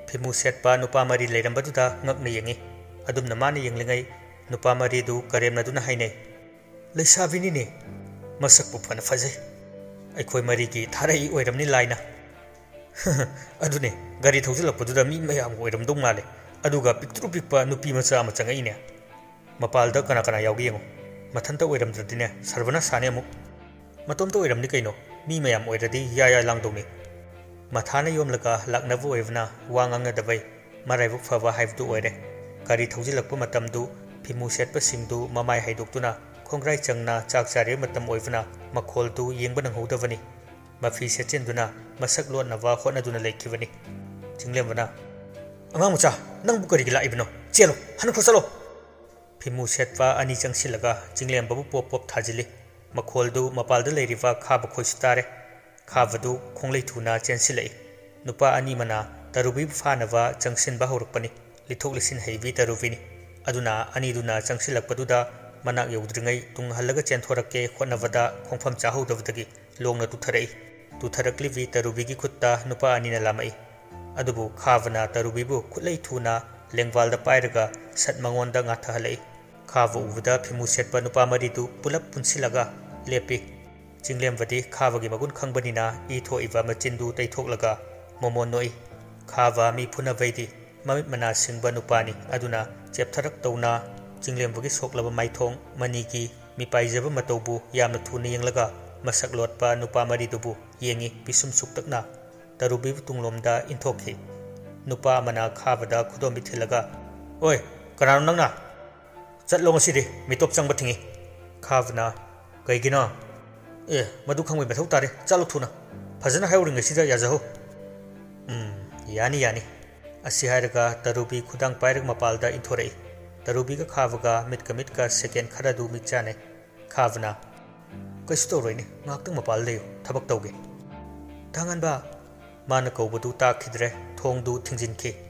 ꯐꯤꯃꯨ ꯁꯦꯠꯄ ꯅꯨꯄꯥ ꯃꯔꯤ ꯂꯩꯔꯝꯕꯗꯨꯗ ꯉꯛꯅ ꯌꯦꯡꯉꯤ꯫ ꯑꯗꯨꯝꯅ ꯃꯥꯅ ꯌꯦꯡꯂꯤꯉꯩ ꯅꯨꯄꯥ ꯃꯔꯤꯗꯨ ꯀꯔꯦꯝꯅꯗꯨꯅ ꯍꯥꯏꯅꯩ, "ꯂꯩꯁꯥꯕꯤꯅꯤꯅꯦ, ꯃꯁꯛꯄꯨ ꯐꯅ ꯐꯖꯩ꯫ ꯑꯩꯈꯣꯏ ꯃꯔꯤꯒꯤ ꯊꯥꯔꯛꯏ ꯑꯣꯏꯔꯝꯅꯤ ꯂꯥꯏꯅ꯫" "ꯑꯗꯨꯅꯦ, ꯒꯥꯔꯤ ꯊꯧꯖꯤꯜꯂꯛꯄꯗꯨꯗ ꯃꯤ ꯃꯌꯥꯝ ꯑꯣꯏꯔꯝꯗꯧ ꯃꯥꯜꯂꯦ, ꯑꯗꯨꯒ ꯄꯤꯛꯇ꯭ꯔꯨ ꯄꯤꯛꯄ ꯅꯨꯄꯤ ꯃꯆꯥ ꯑꯃ ꯆꯪꯉꯛꯏꯅꯦ꯫ ꯃꯄꯥꯜꯗ ꯀꯅꯥ ꯀꯅꯥ ꯌꯥꯎꯒꯦ ꯌꯦꯡꯉꯣ꯫ ꯃꯊꯟꯇ ꯑꯣꯏꯔꯝꯗ꯭ꯔꯗꯤꯅꯦ, ꯁꯔꯕꯅꯥꯁꯥꯅꯦ ꯑꯃꯨꯛ꯫" "ꯃꯇꯣꯝꯇ ꯑꯣꯏꯔꯝꯅꯤ ꯀꯩꯅꯣ, ꯃꯤ ꯃꯌꯥꯝ ꯑꯣꯏꯔꯗꯤ ꯌꯥ ꯌꯥ ꯂꯥꯡꯗꯧꯅꯤ꯫" ꯃꯊꯥꯅ ꯌꯣꯝꯂꯒ ꯂꯥꯛꯅꯕ ꯑꯣꯏꯕꯅ ꯋꯥ ꯉꯥꯡꯅꯗꯕꯩ ꯃꯔꯥꯏꯕꯛ ꯐꯕ ꯍꯥꯏꯕꯗꯨ ꯑꯣꯏꯔꯦ꯫ ꯒꯥꯔꯤ ꯊꯧꯖꯤꯜꯂꯛꯄ ꯃꯇꯝꯗꯨ ꯐꯤꯃꯨ ꯁꯦꯠꯄꯁꯤꯡꯗꯨ ꯃꯃꯥꯏ ꯍꯥꯏꯗꯣꯛꯇꯨꯅ ꯈꯣꯡꯒ꯭ꯔꯥꯏ ꯆꯪꯅ ꯆꯥꯛ ꯆꯥꯔꯤꯕ ꯃꯇꯝ ꯑꯣꯏꯕꯅ ꯃꯈꯣꯜꯗꯨ ꯌꯦꯡꯕ ꯅꯪꯍꯧꯗꯕꯅꯤ꯫ ꯃꯐꯤ ꯁꯦꯠꯆꯤꯟꯗꯨꯅ ꯃꯁꯛ ꯂꯣꯠꯅꯕ ꯍꯣꯠꯅꯗꯨꯅ ꯂꯩꯈꯤꯕꯅꯤ꯫ ꯆꯤꯡꯂꯦꯝꯕꯅ, "ꯑꯉꯥꯡ ꯃꯆꯥ, ꯅꯪꯕꯨ ꯀꯔꯤꯒꯤ ꯂꯥꯛꯏꯕꯅꯣ? ꯆꯦꯜꯂꯣ, ꯍꯟꯈ꯭ꯔꯣ ꯆꯠꯂꯣ!" ꯐꯤꯃꯨ ꯁꯦꯠꯄ ꯑꯅꯤ ꯆꯪꯁꯤꯜꯂꯒ ꯆꯤꯡꯂꯦꯝꯕꯕꯨ ꯄꯣꯞ ꯄꯣꯞ ꯊꯥꯖꯤꯜꯂꯤ꯫ ꯃꯈꯣꯜꯗꯨ ꯃꯄꯥꯜꯗ ꯂꯩꯔꯤꯕ ꯈꯥꯕ ꯈꯣꯏꯁꯨ ꯇꯥꯔꯦ꯫ ꯈꯥꯕꯗꯨ ꯈꯣꯡꯂꯩ ꯊꯨꯅ ꯆꯦꯟꯁꯤꯜꯂꯛꯏ꯫ ꯅꯨꯄꯥ ꯑꯅꯤꯃꯅ ꯇꯔꯨꯕꯤꯕꯨ ꯐꯥꯅꯕ ꯆꯪꯁꯤꯟꯕ ꯍꯧꯔꯛꯄꯅꯤ꯫ ꯂꯤꯊꯣꯛ ꯂꯤꯁꯤꯟ ꯍꯩꯕꯤ ꯇꯔꯨꯕꯤꯅꯤ꯫ ꯑꯗꯨꯅ ꯑꯅꯤꯗꯨꯅ ꯆꯪꯁꯤꯜꯂꯛꯄꯗꯨꯗ ꯃꯅꯥꯛ ꯌꯧꯗ꯭ꯔꯤꯉꯩ ꯇꯨꯡ ꯍꯜꯂꯒ ꯆꯦꯟꯊꯣꯔꯛꯀꯦ ꯍꯣꯠꯅꯕꯗ ꯈꯣꯡꯐꯝ ꯆꯥꯍꯧꯗꯕꯗꯒꯤ ꯂꯣꯡꯅ ꯇꯨꯊꯔꯛꯏ꯫ ꯇꯨꯊꯔꯛꯂꯤꯕꯤ ꯇꯔꯨꯕꯤꯒꯤ ꯈꯨꯠꯇ ꯅꯨꯄꯥ ꯑꯅꯤꯅ ꯂꯥꯝꯃꯛꯏ꯫ ꯑꯗꯨꯕꯨ ꯈꯥꯕꯅ ꯇꯔꯨꯕꯤꯕꯨ ꯈꯨꯠꯂꯩ ꯊꯨꯅ ꯂꯦꯡꯕꯥꯜꯗ ꯄꯥꯏꯔꯒ ꯁꯠ ꯃꯉꯣꯟꯗ ꯉꯥꯊꯍꯜꯂꯛꯏ꯫ ꯈꯥꯕ ꯎꯕꯗ ꯐꯤꯃꯨ ꯁꯦꯠꯄ ꯅꯨꯄꯥ ꯃꯔꯤꯗꯨ ꯄꯨꯂꯞ ꯄꯨꯟꯁꯤꯜꯂꯒ ꯂꯦꯞꯄꯤ꯫ ꯆꯤꯡꯂꯦꯝꯕꯗꯤ ꯈꯥꯕꯒꯤ ꯃꯒꯨꯟ ꯈꯪꯕꯅꯤꯅ ꯏ ꯊꯣꯛꯏꯕ ꯃꯆꯤꯟꯗꯨ ꯇꯩꯊꯣꯛꯂꯒ ꯃꯣꯃꯣꯟ ꯅꯣꯛꯏ꯫ ꯈꯥꯕ ꯃꯤ ꯐꯨꯅꯕꯩꯗꯤ ꯃꯃꯤꯠ ꯃꯅꯥ ꯁꯤꯡꯕ ꯅꯨꯄꯥꯅꯤ꯫ ꯑꯗꯨꯅ ꯆꯦꯞꯊꯔꯛ ꯇꯧꯅ ꯆꯤꯡꯂꯦꯝꯕꯒꯤ ꯁꯣꯛꯂꯕ ꯃꯥꯏꯊꯣꯡ, ꯃꯅꯤꯒꯤ ꯃꯤꯄꯥꯏꯖꯕ ꯃꯇꯧꯕꯨ ꯌꯥꯝꯅ ꯊꯨꯅ ꯌꯦꯡꯂꯒ ꯃꯁꯛ ꯂꯣꯠꯄ ꯅꯨꯄꯥ ꯃꯔꯤꯗꯨꯕꯨ ꯌꯦꯡꯉꯤ꯫ ꯄꯤꯁꯨꯝ ꯁꯨꯛꯇꯛꯅ ꯇꯔꯨꯕꯤꯕꯨ ꯇꯨꯡꯂꯣꯝꯗ ꯏꯟꯊꯣꯛꯈꯤ꯫ ꯅꯨꯄꯥ ꯑꯃꯅ ꯈꯥꯕꯗ ꯈꯨꯗꯣꯝꯕꯤ ꯊꯤꯜꯂꯒ, "ꯑꯣꯏ, ꯀꯅꯥꯅꯣ ꯅꯪꯅ? ꯆꯠꯂꯣ, ꯉꯁꯤꯗꯤ ꯃꯤꯇꯣꯞ ꯆꯪꯕ ꯊꯤꯡꯉꯤ꯫" ꯈꯥꯕꯅ, "ꯀꯩꯒꯤꯅꯣ?" "ꯑꯦ, ꯃꯗꯨ ꯈꯪꯕꯩ ꯃꯊꯧ ꯇꯥꯔꯦ, ꯆꯠꯂꯣ ꯊꯨꯅ꯫ ꯐꯖꯅ ꯍꯥꯏꯍꯧꯔꯤꯉꯩꯁꯤꯗ ꯌꯥꯖꯍꯧ꯫" "ꯎꯝ, ꯌꯥꯅꯤ, ꯌꯥꯅꯤ꯫" ꯑꯁꯤ ꯍꯥꯏꯔꯒ ꯇꯔꯨꯕꯤ ꯈꯨꯗꯥꯡ ꯄꯥꯏꯔꯒ ꯃꯄꯥꯜꯗ ꯏꯟꯊꯣꯔꯛꯏ꯫ ꯇꯔꯨꯕꯤꯒ ꯈꯥꯕꯒ ꯃꯤꯠꯀ ꯃꯤꯠꯀ ꯁꯦꯀꯦꯟ ꯈꯔꯗꯨ ꯃꯤꯠ ꯆꯥꯟꯅꯩ꯫ ꯈꯥꯕꯅ, "ꯀꯩꯁꯨ ꯇꯧꯔꯣꯏꯅꯦ, ꯉꯥꯏꯍꯥꯛꯇꯪ ꯃꯄꯥꯜ ꯂꯩꯌꯨ, ꯊꯕꯛ ꯇꯧꯒꯦ꯫" "ꯊꯥꯡꯍꯟꯕ!" ꯃꯥꯅ ꯀꯧꯕꯗꯨ ꯇꯥꯈꯤꯗ꯭ꯔꯦ꯫ ꯊꯣꯡꯗꯨ ꯊꯤꯡꯖꯤꯟꯈꯤ꯫